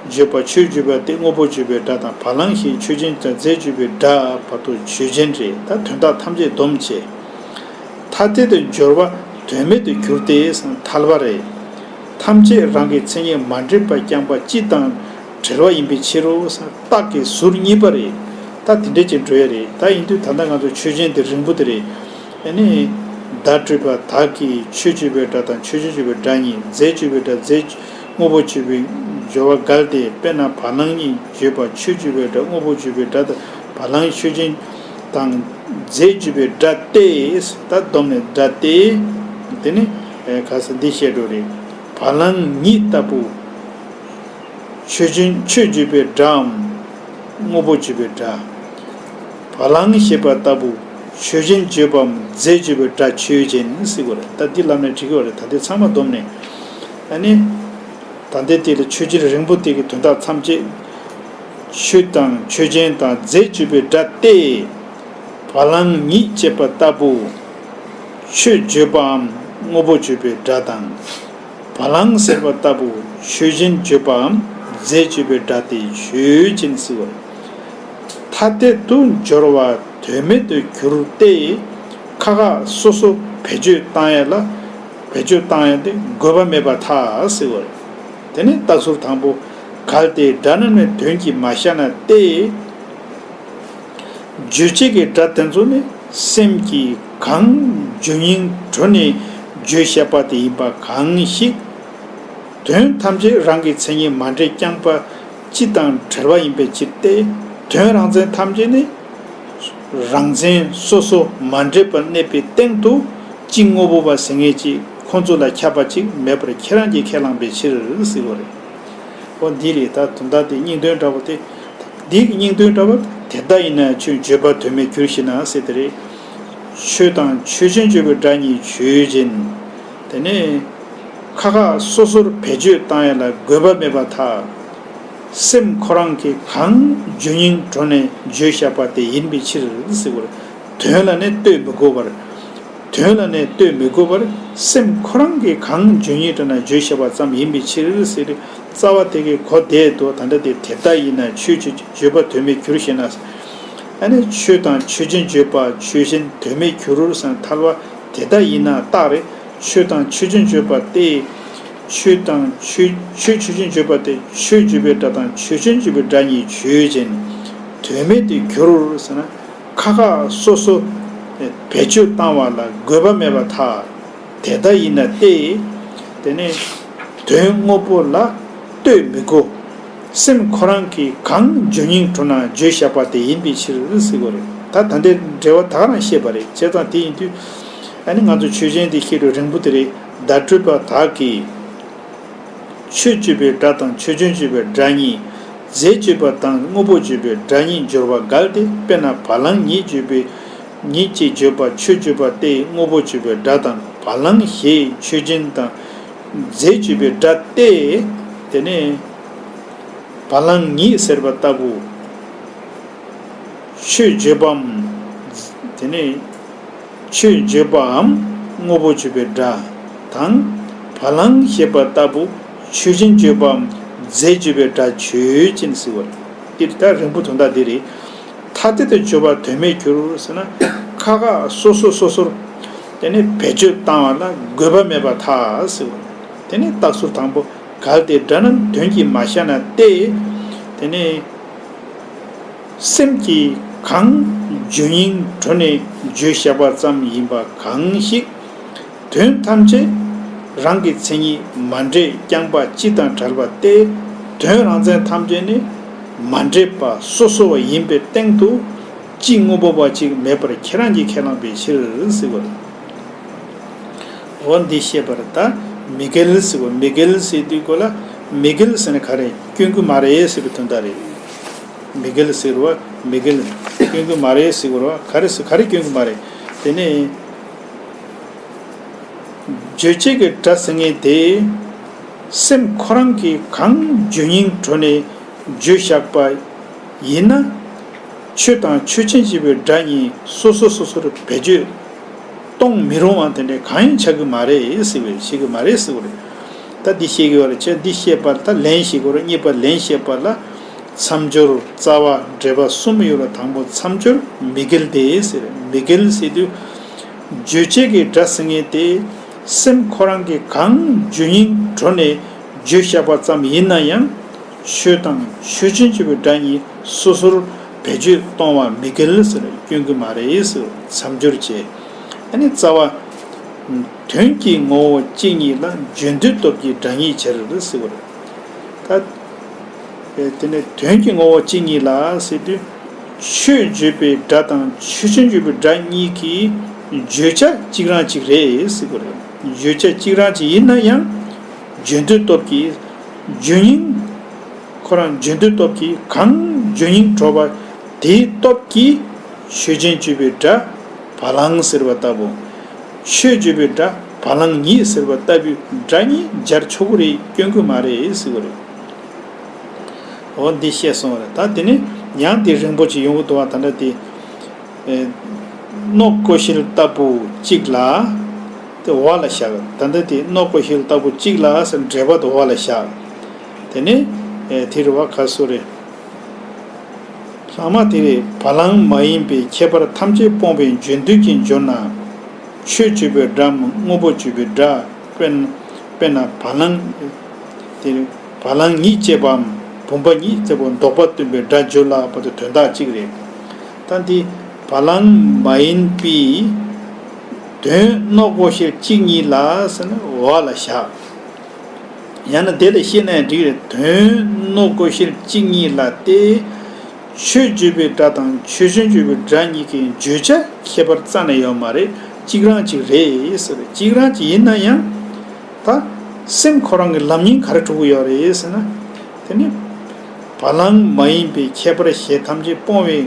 བརྗོད་པ་ཆོས་བརྗོད་པ་སྟེ་དངོས་པོ་བརྗོད་པའི་སྒྲ་དང་། བ་ལང་ཞེས་ཆོས་ཅན་དང་རྫས་བརྗོད་པའི་སྒྲ་བར་དུ་ཆོས་ཅན་རེད། ད་དོན་དག་ཐམས་ཅད་སྡོམ་བྱས། ཐ་དད་དུ་སྦྱོར་བ་དོན་མེད་དུ་གྱུར་ཏེ་ཐལ་བ་རེད། ཐམས་ཅད་རང་གི་མཚན་ཉིད་མ་འདྲེས་པ་རྐྱང་པ་སྤྱི་དང་བྲལ་བ་ཡིན་པའི་ཕྱིར་རོ། རྟགས་ཀྱི་ཟུར་གཉིས་པ་རེད། ད་དེ་འདྲ་ཅིག་འགྲོ་ཡ་རེད། ད་ཡིན་དུས་ད་ལྟ་ང་ཚོ་ཆོས་ཅན་དེ་རིང་པོ་དེ་རེད། ཨ་ནི་བརྡ་སྤྲོད་པ་དག་གིས་ཆོས་བརྗོད་པའི་སྒྲ་དང་ཆོས་ཅན་བརྗོད་པའི་སྒྲ་གཉིས། རྫས་བརྗོད་པའི་སྒྲ་རྫས་དངོས་པོ་བརྗོད་པའི་སྦྱོར་བ་འགལ་ཏེ། དཔེར་ན་བ་ལང་ཉིད་བརྗོད་པ་ཆོས་བརྗོད་པའི་སྒྲ་དངོས་པོ་བརྗོད་པའི་སྒྲ་དང་། བ་ལང་ཆོས་ཅན་དང་རྫས་བརྗོད་པའི་སྒྲ་སྟེ། ད་སྡོམ་ནས་སྒྲ་སྟེ། དེ་ནི་ཨེ་ག་ས་འདི་བཤད་འགྲོ་རེད། བ་ལང་ཉིད་ལྟ་བུ་ཆོས་ཅན་ཆོས་བརྗོད་པའི་སྒྲའམ། དངོས་པོ་བརྗོད་པའི་སྒྲ། བ་ལང་ཞེས་པ་ལྟ་བུ་ཆོས་ཅན་བརྗོད་པའམ་རྫས་བརྗོད་པའི་སྒྲ་ཆོས་ཅན་ཟེར་དགོས་རེད། ད་འདི་ལབ་ནས་འགྲིག་གི་རེད། ད་འདི་ཚང་མ་སྡོམ་ནས། ཨ་ནི། ད་ལྟའི་དེ་ལ་ཆོས་ཅན་རིང་པོ་དེ་གི་དོན་དག་ཐམས་ཅད། ཆོས་དང་ཆོས་ཅན་དང་རྫས་བརྗོད་པའི་སྒྲ་སྟེ། བ་ལང་ཉིད་ཅེས་པ་ལྟ་བུ་ཆོས་བརྗོད་པའམ་དངོས་པོ་བརྗོད་པའི་སྒྲ་དང་། བ་ལང་ཟེར་བ་ལྟ་བུ་ཆོས་ཅན་བརྗོད་པའམ་རྫས་བརྗོད་པའི་སྒྲ་སྟེ་ཆོས་ཅན་ཟེར་བ། ཐ་དད་དུ་སྦྱོར་བ་དོན་མེད་དུ་གྱུར་ཏེ། ཁ་ཁ་སོ་སོ་བེད་སྤྱོད་བཏང་ཡ་ལ། བེད་སྤྱོད་བཏང་ཡ་དེ་དགོས་པ་མེད་པར་ཐལ་ཟེར་བ་རེད། དེ་ནས་རྟགས་ཟུར་དང་པོ། གལ་ཏེ་སྒྲ་རྣམས་ནི་དོན་གྱིས་མ་བཞག་ན་སྟེ། རྗོད་བྱེད་ཀྱི་སྒྲ་དེ་ཚོ་ནི་སེམས་ཀྱིས་གང་བརྗོད་སྙིང་བྲོ་ནས་བརྗོད་བཞག་པ་དེ་ཡིན་པ་གང་ཞིག་དོན་ཐམས་ཅད་རང་གི་མཚན་ཉིད་མ་འདྲེས་རྐྱང་པ་ སྤྱི་དང་བྲལ་བ་ཡིན་པའི་ཕྱིར་ཏེ། དོན་རང་མཚན་ཐམས་ཅད་ནི། རང་མཚན་སོ་སོ་མ་འདྲེས་པར་གནས་པའི་སྟེང་དུ། སྤྱི་དངོས་པོ་བ་ཟེར་མཁན་ཅིག་ཁོང་ཚོ་ལ་ཁྱབ་པ་ཅིག་མེད་པར་ཁྱེད་རང་གིས་ཁས་བླངས་པའི་ཕྱིར་ཟེར་བ་རེད། འོ་འདི་རེད། ད་དོན་དག་དེ་སྙིང་དོན་འདྲ་བོ་དེ། འདིའི་སྙིང་དོན་འདྲ་བོ། དེ་ལྟ་ཡིན་ན་ཁྱོད་བརྗོད་པ་དོན་མེད་འགྱུར་ཞེ་ན་ཟེར་དེ་རེད། ཆོས་དང་ཆོས་ཅན་བརྗོད་པའི་སྒྲ་གཉིས་ཆོས་ཅན། དེ་ནས། ཁ་ཁ་སོ་སོར་བེད་སྤྱོད་བཏང་ཡ་ལ་དགོས་པ་མེད་པར་ཐལ། སེམས་ཁོ་རང་གིས་གང་བརྗོད་སྙིང་བྲོ་ནས་བརྗོད་བཞག་པ་དེ་ཡིན་པའི་ཕྱིར་ཟེར་བར། དོན་ལ་ནི་ལྟོས་མི་དགོས་པར། དོན་ལ་ནི་ལྟོས་མི་དགོས་པར། སེམས་ཁོ་རང་གིས་གང་བརྗོད་སྙིང་བྲོ་ན་བརྗོད་བཞག་པ་ཙམ་ཡིན་པའི་ཕྱིར་ཟེར། རྩ་བ་དེ་གའི་གོ་བདེ་དོ། ད་ལྟ་དེ་དེ་ལྟ་ཡིན་ན་ཆོས་ཅན་བརྗོད་པ་དོན་མེད་འགྱུར་ཞེ་ན། ཨ་ནི་ཆོས་དང་ཆོས་ཅན་བརྗོད་པ་ཆོས་ཅན་དོན་མེད་འགྱུར་རོ་ཟེར་ན་ཐལ་བ་དེ་ལྟ་ཡིན་ན་རྟགས་རེད། ཆོས་དང་ཆོས་ཅན་བརྗོད་པ་སྟེ། ཆོས་དང་ཆོས་ཆོས་ཆོས་ཅན་བརྗོད་པ་སྟེ། ཆོས་བརྗོད་པའི་སྒྲ་དང་ཆོས་ཅན་བརྗོད་པའི་སྒྲ་གཉིས་ཆོས་ཅན། དོན་མེད་དུ་འགྱུར་ཟེར་ན། ཁ་ཁ་སོ་སོ་བེད་སྤྱོད་བཏང་བ་ལ་དགོས་པ་མེད་པར་ཐལ། དེ་ལྟ་ཡིན་ན་སྟེ། དེ་ནས་དོན་དངོས་པོ་ལ་ལྟོས་མི་དགོས། སེམས་ཁོ་རང་གིས་གང་བརྗོད་སྙིང་བྲོ་ན་བརྗོད་བཞག་པ་དེ་ཡིན་པའི་ཕྱིར་ཟེར་དགོས་རེད། ད་ད་ལྟའི་འགྲེལ་བ་ད་ག་རང་བཤད་པ་རེད། བྱས་ཙང་དེ་ཡིན་དུས། ཨ་ནི་ང་ཚོ་ཆོས་ཅན་དེ་ཤེས་རུ་རིང་པོ་དེ་རེད། བརྡ་སྤྲོད་པ་དག་གིས། ཆོས་བརྗོད་པའི་སྒྲ་དང་ཆོས་ཅན་བརྗོད་པའི་སྒྲ་གཉིས། རྫས་བརྗོད་པ་དང་དངོས་པོ་བརྗོད་པའི་སྒྲ་གཉིས་སྦྱོར་བ་འགལ་ཏེ། དཔེར་ན་བ་ལང་ཉིད་བརྗོད་པའི། ཉིད་ཅེས་བརྗོད་པ་ཆོས་བརྗོད་པ་སྟེ་དངོས་པོ་བརྗོད་པའི་སྒྲ་དང་། བ་ལང་ཞེས་ཆོས་ཅན་དང་། རྫས་བརྗོད་པའི་སྒྲ་སྟེ། དེ་ནས་བ་ལང་ཉིད་ཟེར་བ་ལྟ་བུ། ཆོས་བརྗོད་པའམ། དེ་ནས་ཆོས་བརྗོད་པའམ་དངོས་པོ་བརྗོད་པའི་སྒྲ་དང་། བ་ལང་ཞེས་པ་ལྟ་བུ་ཆོས་ཅན་བརྗོད་པའམ་རྫས་བརྗོད་པའི་སྒྲ་ཆོས་ཅན་ཟེར་བ་རེད། འདིར་ད་རིང་པོ་དོན་དག་འདི་རེད། ཐ་དད་དུ་བརྗོད་པ་དོན་མེད་འགྱུར་ཟེར་ན། ཁ་ཁ་སོ་སོ་སོ་སོར། དེ་ནས་བེད་སྤྱོད་བཏང་བ་ལ་དགོས་པ་མེད་པར་ཐལ་ཟེར་བ་རེད། དེ་ནས་རྟགས་ཟུར་དང་པོ། གལ་ཏེ་སྒྲ་རྣམས་དོན་གྱིས་མ་ཤར་ན་སྟེ། དེ་ནས། སེམས་ཀྱིས་གང་བརྗོད་སྙིང་བྲོ་ནས་བརྗོད་བཞག་པ་ཙམ་ཡིན་པ་གང་ཞིག་དོན་ཐམས་ཅད་རང་གི་མཚན་ཉིད་མ་འདྲེས་རྐྱང་པ་སྤྱི་དང་བྲལ་བ་སྟེ། དོན་རང་མཚན་ཐམས་ཅད་ནི་མ་འདྲེས་པ་སོ་སོ་བ་ཡིན་པའི་སྟེང་དུ་སྤྱི་དངོས་པོ་བ་གཅིག་མེད་པར་ཁྱེད་རང་གིས་ཁས་བླངས་པའི་ཕྱིར་ཟེར་བ་རེད། འོ་འདི་བཤད་པར་ད་མི་འགལ་ཟེར་བ། མི་འགལ་ཟེར་དུས་གོ་ལ། མི་འགལ་ཟེར་ན་ག་རེ། སྐྱོན་གྱི་མ་རེད་ཟེར་བའི་དོན་དག་རེད། མི་འགལ་ཟེར་བ། མི་འགལ། སྐྱོན་གྱི་མ་རེད་ཟེར་བ། ག་རེ་ཟེར། ག་རེ་སྐྱོན་གྱི་མ་རེད། དེ་ནས་རྗོད་བྱེད་ཀྱི་སྒྲ་ཟེར་མཁན་དེ་སེམས་ཁོ་རང་གིས་གང་བརྗོད་སྙིང་བྲོ་ནས་བརྗོད་བཞག་པ་ཡིན་ན། ཆོས་དང་ཆོས་ཅན་ཞེས་པའི་སྒྲ་གཉིས་སོ་སོ་སོ་སོར་བེད་སྤྱོད་གཏོང་མི་རུང་བ་དེ་འདྲ་གང་ཡང་ཆགས་ཀྱི་མ་རེད་ཟེར་བའི་བཤད་ཀྱི་མ་རེད་ཟེར་བ་རེད། ད་འདི་བཤད་ཀྱི་ཡོད་རེད། བྱས་འདི་བཤད་པ་ད་ལན་བཤད་དགོས་རེད། གཉིས་པ་ལན་བཤད་པ་ལ་མཚམས་སྦྱོར་རྩ་བ་འགྲེལ་པ་གསུམ་ཡོད་ལ། དང་པོ་མཚམས་སྦྱོར་མི་འགལ་ཏེ་ཟེར། མི་འགལ་ཟེར་དུས་རྗོད་བྱེད་ཀྱི་སྒྲ་ཟེར་མཁན་དེ་སེམས་ཁོ་རང་གིས་གང་བརྗོད་སྙིང་བྲོ་ནས་བརྗོད་བཞག་པ་ཙམ་ཡིན་ན་ཡང་། ཆོས་དང་ཆོས་ཅན་བརྗོད་པའི་སྒྲ་གཉིས་སོ་སོར་བེད་སྤྱོད་གཏོང་བ་མི་འགལ་ཟེར། སྐྱོན་གྱི་མ་རེད་ཟེར། མཚམས་སྦྱོར་བྱས། ཨ་ནི་རྩ་བ། དོན་གྱི་ངོ་བོ་གཅིག་ཉིད་ལ་བརྗོད་འདོད་སྟོབས་ཀྱིས་སྒྲ་གཉིས་བྱེད་ཟེར་བ་རེད། ད། དེ་ནས་དོན་གྱི་ངོ་བོ་གཅིག་ཉིད་ལ་ཟེར་དུས། ཆོས་བརྗོད་པའི་སྒྲ་དང་ཆོས་ཅན་བརྗོད་པའི་སྒྲ་གཉིས་ཀྱི་བརྗོད་བྱ་གཅིག་རང་གཅིག་རེད་ཟེར་བ་རེད། བརྗོད་བྱ་གཅིག་རང་གཅིག་ཡིན་ན་ཡང་། བརྗོད་འདོད་སྟོབས་ཀྱིས་བརྗོད་སྙིང་། ཁོ་རང་བརྗོད་འདོད་སྟོབས་ཀྱིས་གང་བརྗོད་སྙིང་བྲོ་བ་དེའི་སྟོབས་ཀྱིས་ཆོས་ཅན་བརྗོད་པའི་སྒྲ་བ་ལང་ཟེར་བ་ལྟ་བུ། ཆོས་བརྗོད་པའི་སྒྲ་བ་ལང་ཉིད་ཟེར་བ་ལྟ་བུའི་སྒྲ་གཉིས་སྦྱར་ཆོག་གི་རེད། སྐྱོན་གྱི་མ་རེད་ཟེར་བ་རེད། འོ་འདི་བཤད་སོང་བ་རེད། ད་དེ་ནི་ཡང་དེ་རིང་པོ་ཅིག་ཡོང་གི་འདུག་བ། ད་ལྟ་དེ། ཨེ། ནོག་ཀོ་ཤལ་ལྟ་བུ་གཅིག་ལ། དེ་འོག་ལ་བཞག་ད་ལྟ་དེ་ནོག་ཀོ་ཤལ་ལྟ་བུ་གཅིག་ལ་ཟེར་འགྲེལ་པ་དེ་འོག་ལ་བཞག་དེ་ནི། ཨེ། དེ་རེད་བ། ག་སུ་རེད། ལྷག་མ་དེ་རེད། བ་ལང་མ་ཡིན་པའི་ཁྱད་པར་ཐམས་ཅད་སྤོང་བའི་བརྗོད་འདོད་ཀྱི་སྦྱོར་ན། ཆོས་བརྗོད་པའི་སྒྲའམ་དངོས་པོ་བརྗོད་པའི་སྒྲ། དཔེར་ན། དཔེར་ན་བ་ལང་། དེ་བ་ལང་ཉིད་ཅེས་པའམ་བུམ་པ་ཉིད་ཅེས་པ་འདོགས་པ་སྟོན་པའི་སྒྲ་བརྗོད་ལ་བར་དུ་དོན་དག་གཅིག་རེད། ད་འདི་བ་ལང་མ་ཡིན་པའི་དོན་ནོག་ཀོ་ཤལ་གཅིག་ཉིད་ལ་ཟེར་ན་འོག་ལ་བཞག་ཡང་ན་དེ་ལ་བཤད་ན་ཡང་འགྲིག་རེད། དོན་སྣོད་གོ་ཤེས་གཅིག་ཉིད་ལ་སྟེ། ཆོས་བརྗོད་པའི་སྒྲ་དང་ཆོས་ཅན་བརྗོད་པའི་སྒྲ་གཉིས་ཀྱི་བརྗོད་བྱ་ཁྱད་པར་རྩ་ནས་ཡོད་མ་རེད། གཅིག་རང་གཅིག་རེད་ཟེར། གཅིག་རང་གཅིག་ཡིན་ན་ཡང་། ད་སེམས་ཁོ་རང་གི་ལམ་རྙིང་ག་རེ་གྲུབ་ཀྱི་ཡོད་རེད་ཟེར་ན། དེ་ནི་བ་ལང་མ་ཡིན་པའི་ཁྱད་པར་གཞན་ཐམས་ཅད་སྤོང་བའི་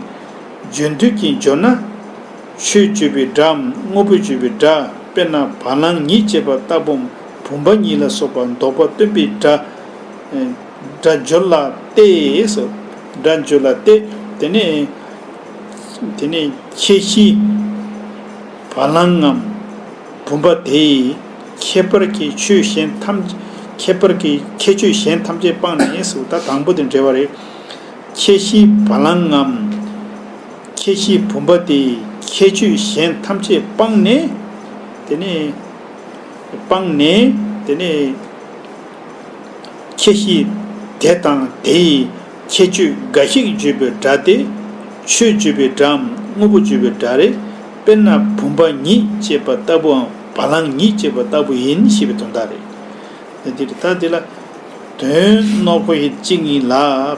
རྒྱུ་མཐུན་གྱི་སྦྱོར་ན། ཆོས་བརྗོད་པའི་སྒྲའམ་དངོས་པོ་བརྗོད་པའི་སྒྲ། དཔེར་ན་བ་ལང་ཉིད་ཅེས་པ་ལྟ་བུའམ་བུམ་པ་ཉིད་ལ་སོགས་པ་འདོགས་པ་སྟོན་པའི་སྒྲ། སྒྲ་སྦྱོར་ལ་སྟེ་སོ། སྒྲ་སྦྱོར་ལ་སྟེ། དེ་ནས་དེ་ནས་ཁྱད་གཞི་བ་ལང་ངམ་བུམ་པ་དེའི་ཁྱད་པར་གྱི་ཆོས་གཞན་ཐམས། ཁྱད་པར་གྱི་ཁྱད་ཆོས་གཞན་ཐམས་ཅད་སྤངས་ནས་སོ། ད་དང་པོ་དེ་འགྲེལ་བ་རེད། ཁྱད་གཞི་བ་ལང་ངམ། ཁྱད་གཞི་བུམ་པ་དེའི་ཁྱད་ཆོས་གཞན་ཐམས་ཅད་སྤངས་ནས། དེ་ནས་སྤངས་ནས་དེ་ནས་ཁྱད་གཞི་དེ་དང་དེའི་ཁྱད་ཆོས་འགའ་ཞིག་བརྗོད་པའི་སྒྲ་དེ་ཆོས་བརྗོད་པའི་སྒྲའམ་དངོས་པོ་བརྗོད་པའི་སྒྲ་རེད། དཔེར་ན་བུམ་པ་ཉིད་ཅེས་པ་ལྟ་བུའམ་བ་ལང་ཉིད་ཅེས་པ་ལྟ་བུ་ཡིན་ཞེས་པའི་དོན་དག་རེད། འདིར་ད་འདི་ལ། དོན་སྣོད་གོ་ཤེས་གཅིག་ཉིད་ལ་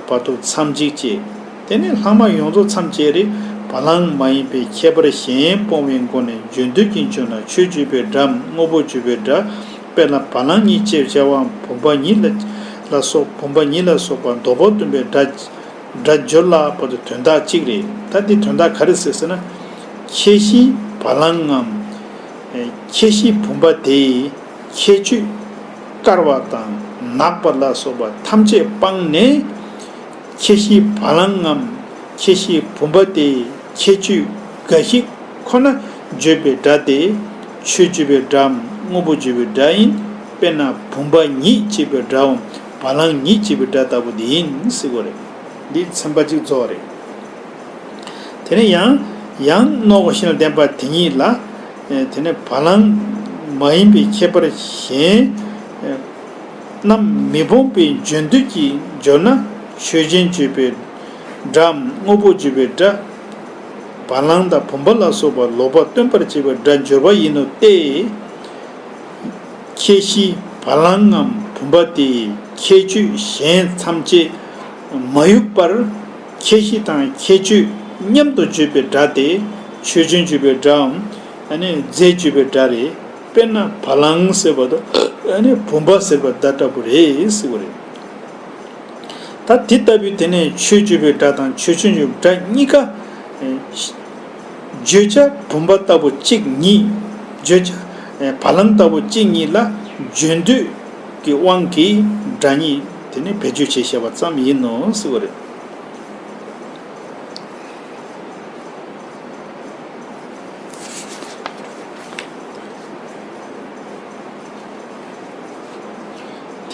བར་དུ་མཚམས་གཅིག་ཅེས། དེ་ནི་ལྷག་མ་ཡོངས་རྫོགས་མཚམས་བཅད་རེད། བ་ལང་མ་ཡིན་པའི་ཁྱད་པར་གཞན་སྤོང་བའི་སྒོ་ནས་རྒྱུ་མཐུན་གྱི་སྦྱོར་ན་ཆོས་བརྗོད་པའི་སྒྲའམ་དངོས་པོ་བརྗོད་པའི་སྒྲ། དཔེར་ན་བ་ལང་ཉིད་ཅེས་བྱ་བའམ་བུམ་པ་ཉིད་ལ་ལ་སོགས་བུམ་པ་ཉིད་ལ་སོགས་པ་འདོགས་པ་སྟོན་པའི་སྒྲ། སྒྲ་སྦྱོར་ལ་བར་དུ་དོན་དག་གཅིག་རེད། ད་འདི་དོན་དག་ག་རེ་ཟེར་ཟེར་ན། ཁྱད་གཞི་བ་ལང་ངམ། ཁྱད་གཞི་བུམ་པ་དེའི་ཁྱད་ཆོས་དཀར་བ་དང་ནག་པ་ལ་སོགས་པ་ཐམས་ཅད་སྤངས་ནས། ཁྱད་གཞི་བ་ལང་ངམ། ཁྱད་གཞི་བུམ་པ་དེའི་ཁྱད་ཆོས་འགའ་ཞིག་ཁོ་ན་བརྗོད་པའི་སྒྲ་དེ་ཆོས་བརྗོད་པའི་སྒྲའམ་དངོས་པོ་བརྗོད་པའི་སྒྲ་ཡིན། དཔེར་ན་བུམ་པ་ཉིད་ཅེས་པའི་སྒྲའམ་བ་ལང་ཉིད་ཅེས་པའི་སྒྲ་ལྟ་བུ་དེ་ཡིན་ཟེར་དགོས་རེད། འདི་ཚན་པ་གཅིག་རྫོགས་རེད། དེ་ནས་ཡང་ཡང་སྣོད་གོ་ཤེས་ལ་ལྡན་པ་དེ་ཉིད་ལ། དེ་ནས་བ་ལང་མ་ཡིན་པའི་ཁྱད་པར་གཞན་རྣམས་མི་སྤོང་བའི་རྒྱུ་མཐུན་གྱི་སྦྱོར་ན་ཆོས་ཅན་བརྗོད་པའི་སྒྲའམ་དངོས་པོ་བརྗོད་པའི་སྒྲ། བ་ལང་དང་བུམ་པ་ལ་སོགས་པ་ལོག་པར་སྟོན་པར་བྱེད་པའི་སྒྲ་སྦྱོར་བ་ཡིན་ནོ་སྟེ། ཁྱད་གཞི་བ་ལང་ངམ་བུམ་པ་དེའི་ཁྱད་ཆོས་གཞན་ཐམས་ཅད་མ་དབྱུག་པར། ཁྱད་གཞི་དང་ཁྱད་ཆོས་མཉམ་དུ་བརྗོད་པའི་སྒྲ་སྟེ། ཆོས་ཅན་བརྗོད་པའི་སྒྲའམ། ཨ་ནི་རྫས་བརྗོད་པའི་སྒྲ་རེད། དཔེར་ན་བ་ལང་ཟེར་བ་དང་ཨ་ནི་བུམ་པ་ཟེར་བ་དེ་ལྟ་བུ་རེད་ཟེར་བ་རེད། ད་དེ་ལྟ་བུའི་དེ་ནས་ཆོས་བརྗོད་པའི་སྒྲ་དང་ཆོས་ཅན་བརྗོད་པའི་སྒྲ་གཉིས་ཀ། བརྗོད་བྱ་བུམ་པ་ལྟ་བུ་གཅིག་ཉིད། བརྗོད་བྱ་བ་ལང་ལྟ་བུ་གཅིག་ཉིད་ལ་བརྗོད་འདོད་ཀྱི་དབང་གིས་སྒྲ་གཉིས་དེ་ནི་བེད་སྤྱོད་བྱས་བཞག་པ་ཙམ་ཡིན་ནོ་ཟེར་བ་རེད།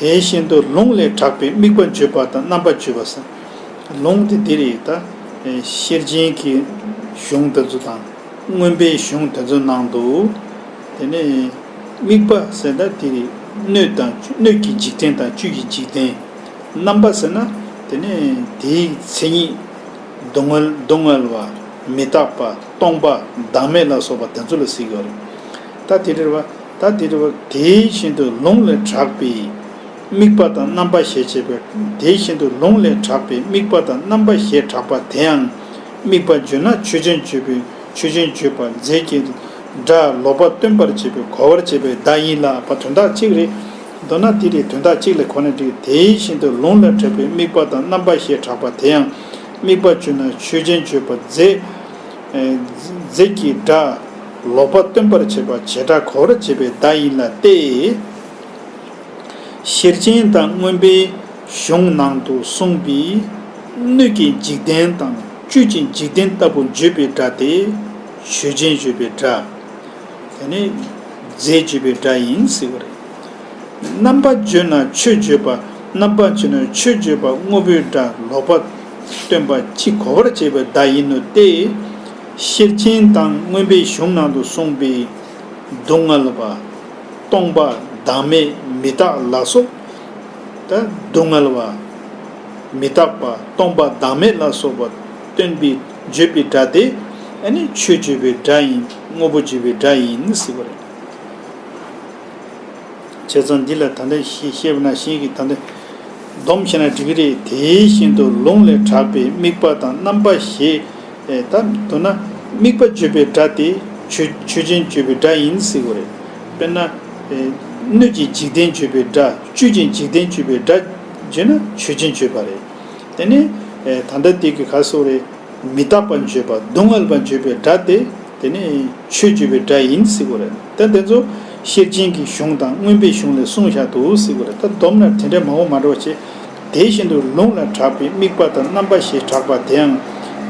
དེ་བཞིན་དུ་ལུང་ལས་གྲགས་པའི་དམིགས་པ་བརྗོད་པ་དང་རྣམ་པ་བརྗོད་པ་ཟེར། ལུང་དེ་འདི་རེད་ད། ཤེར་ཕྱིན་གྱི་གཞུང་དེ་ཚོ་དང་མངོན་པའི་གཞུང་དེ་ཚོའི་ནང་དུ། དེ་ནས་དམིགས་པ་ཟེར་ད་དེ་རེད། སྣོད་དང་སྣོད་ཀྱི་འཇིག་རྟེན་དང་བཅུད་ཀྱི་འཇིག་རྟེན། རྣམ་པ་ཟེར་ན་དེ་ནས་དེའི་མཚན་ཉིད། སྡུག་བསྔལ་སྡུག་བསྔལ་བ། མི་རྟག་པ། སྟོང་པ། བདག་མེད་ལ་སོགས་པ་དེ་ཚོ་ལ་ཟེར་གྱི་ཡོད་རེད། ད་དེ་རེད་བ། ད་དེ་རེད་བ། དེ་བཞིན་དུ་ལུང་ལས་གྲགས་པའི་དམིགས་པ་དང་རྣམ་པ་ཞེས་བྱ་བའི། དེ་བཞིན་དུ་ལུང་ལས་གྲགས་པའི་དམིགས་པ་དང་རྣམ་པ་ཞེས་གྲགས་པ་དེ་ཡང་དམིགས་པ་བརྗོད་ན་ཆོས་ཅན་བརྗོད་པའི་ཆོས་ཅན་བརྗོད་པ་རྫས་ཀྱི་སྒྲ་ལོག་པ་སྟོན་པར་བྱེད་པའི་གོ་བར་བྱེད་པའི་བརྡ་ཡིན་ལ་བ། དོན་དག་གཅིག་རེད། མདོར་ན་དེ་རེད། དོན་དག་གཅིག་ལ་གོ་ན་འགྲིག་དེ་བཞིན་དུ་ལུང་ལས་གྲགས་པའི་དམིགས་པ་དང་རྣམ་པ་ཞེས་གྲགས་པ་དེ་ཡང་དམིགས་པ་བརྗོད་ན་ཆོས་ཅན་བརྗོད་པ་རྫས། རྫས་ཀྱི་སྒྲ་ལོག་པ་སྟོན་པར་བྱེད་པ་བྱེད་སྒྲ་གོ་བར་བྱེད་པའི་བརྡ་ཡིན་ལ་སྟེ། ཤེར་ཕྱིན་དང་མངོན་པའི་གཞུང་ནང་དུ་གསུངས་པའི་སྣོད་ཀྱི་འཇིག་རྟེན་དང་བཅུད་ཀྱི་འཇིག་རྟེན་ལྟ་བུ་བརྗོད་པའི་སྒྲ་དེ་ཆོས་ཅན་བརྗོད་པའི་སྒྲ། དེ་ནི་རྫས་བརྗོད་པའི་སྒྲ་ཡིན་ཟེར་བ་རེད། རྣམ་པ་བརྗོད་ན་ཆོས་བརྗོད་པ། རྣམ་པ་བརྗོད་ན་ཆོས་བརྗོད་པ་དངོས་པོའི་སྒྲ་ལོག་པ་སྟོན་པ་གཅིག་གོ་བར་བྱེད་པའི་བརྡ་ཡིན་ནོ་སྟེ། ཤེར་ཕྱིན་དང་མངོན་པའི་གཞུང་ནང་དུ་གསུངས་པའི་སྡུག་བསྔལ་བ། སྟོང་པ། བདག་མེད། མི་རྟག་ལ་སོགས། ད་སྡུག་བསྔལ་བ། མི་རྟག་པ། སྟོང་པ། བདག་མེད་ལ་སོགས་པ་སྟོན་པའི་བརྗོད་པའི་སྒྲ་དེ་ཨ་ནི་ཆོས་བརྗོད་པའི་སྒྲ་ཡིན། དངོས་པོ་བརྗོད་པའི་སྒྲ་ཡིན་ཟེར་བ་རེད། བྱས་ཙང་འདི་ལ་ད་ལྟ་ཤེས་ཤེས་པ་ན་ཤེས་ཀྱི། ད་ལྟ་སྡོམ་བྱས་ན་འགྲིག་གི་རེད། དེ་བཞིན་དུ་ལུང་ལས་གྲགས་པའི་དམིགས་པ་དང་རྣམ་པ་ཞེས། ཨེ་ད་མདོར་ན་དམིགས་པ་བརྗོད་པའི་སྒྲ་དེ་ཆོས་ཆོས་ཅན་བརྗོད་པའི་སྒྲ་ཡིན་ཟེར་དགོས་རེད། དཔེར་ན་ཨེ་སྣོད་ཀྱི་འཇིག་རྟེན་བརྗོད་པའི་སྒྲ། བཅུད་ཀྱི་འཇིག་རྟེན་བརྗོད་པའི་སྒྲ་བརྗོད་ན་ཆོས་ཅན་བརྗོད་པ་རེད། དེ་ནས་ཨེ་ད་ལྟ་དེ་གི་ག་སོགས་རེད། མི་རྟག་པ་བརྗོད་པ། སྡུག་བསྔལ་བ་བརྗོད་པའི་སྒྲ་དེ་དེ་ནི་ཆོས་བརྗོད་པའི་སྒྲ་ཡིན་ཟེར་དགོས་རེད། ད་དེ་ཚོ་ཤེར་ཕྱིན་གྱི་གཞུང་དང་མངོན་པའི་གཞུང་ལས་གསུངས་བཞག་འདུག་ཟེར་དགོས་རེད། ད་སྡོམ་ན་དེ་འདྲའི་མང་པོ་མ་འགྲོ་བ་བྱས། དེ་བཞིན་དུ་ལུང་ལ་གྲགས་པའི་དམིགས་པ་དང་རྣམ་པ་ཞེས་གྲགས་པ་དེའང་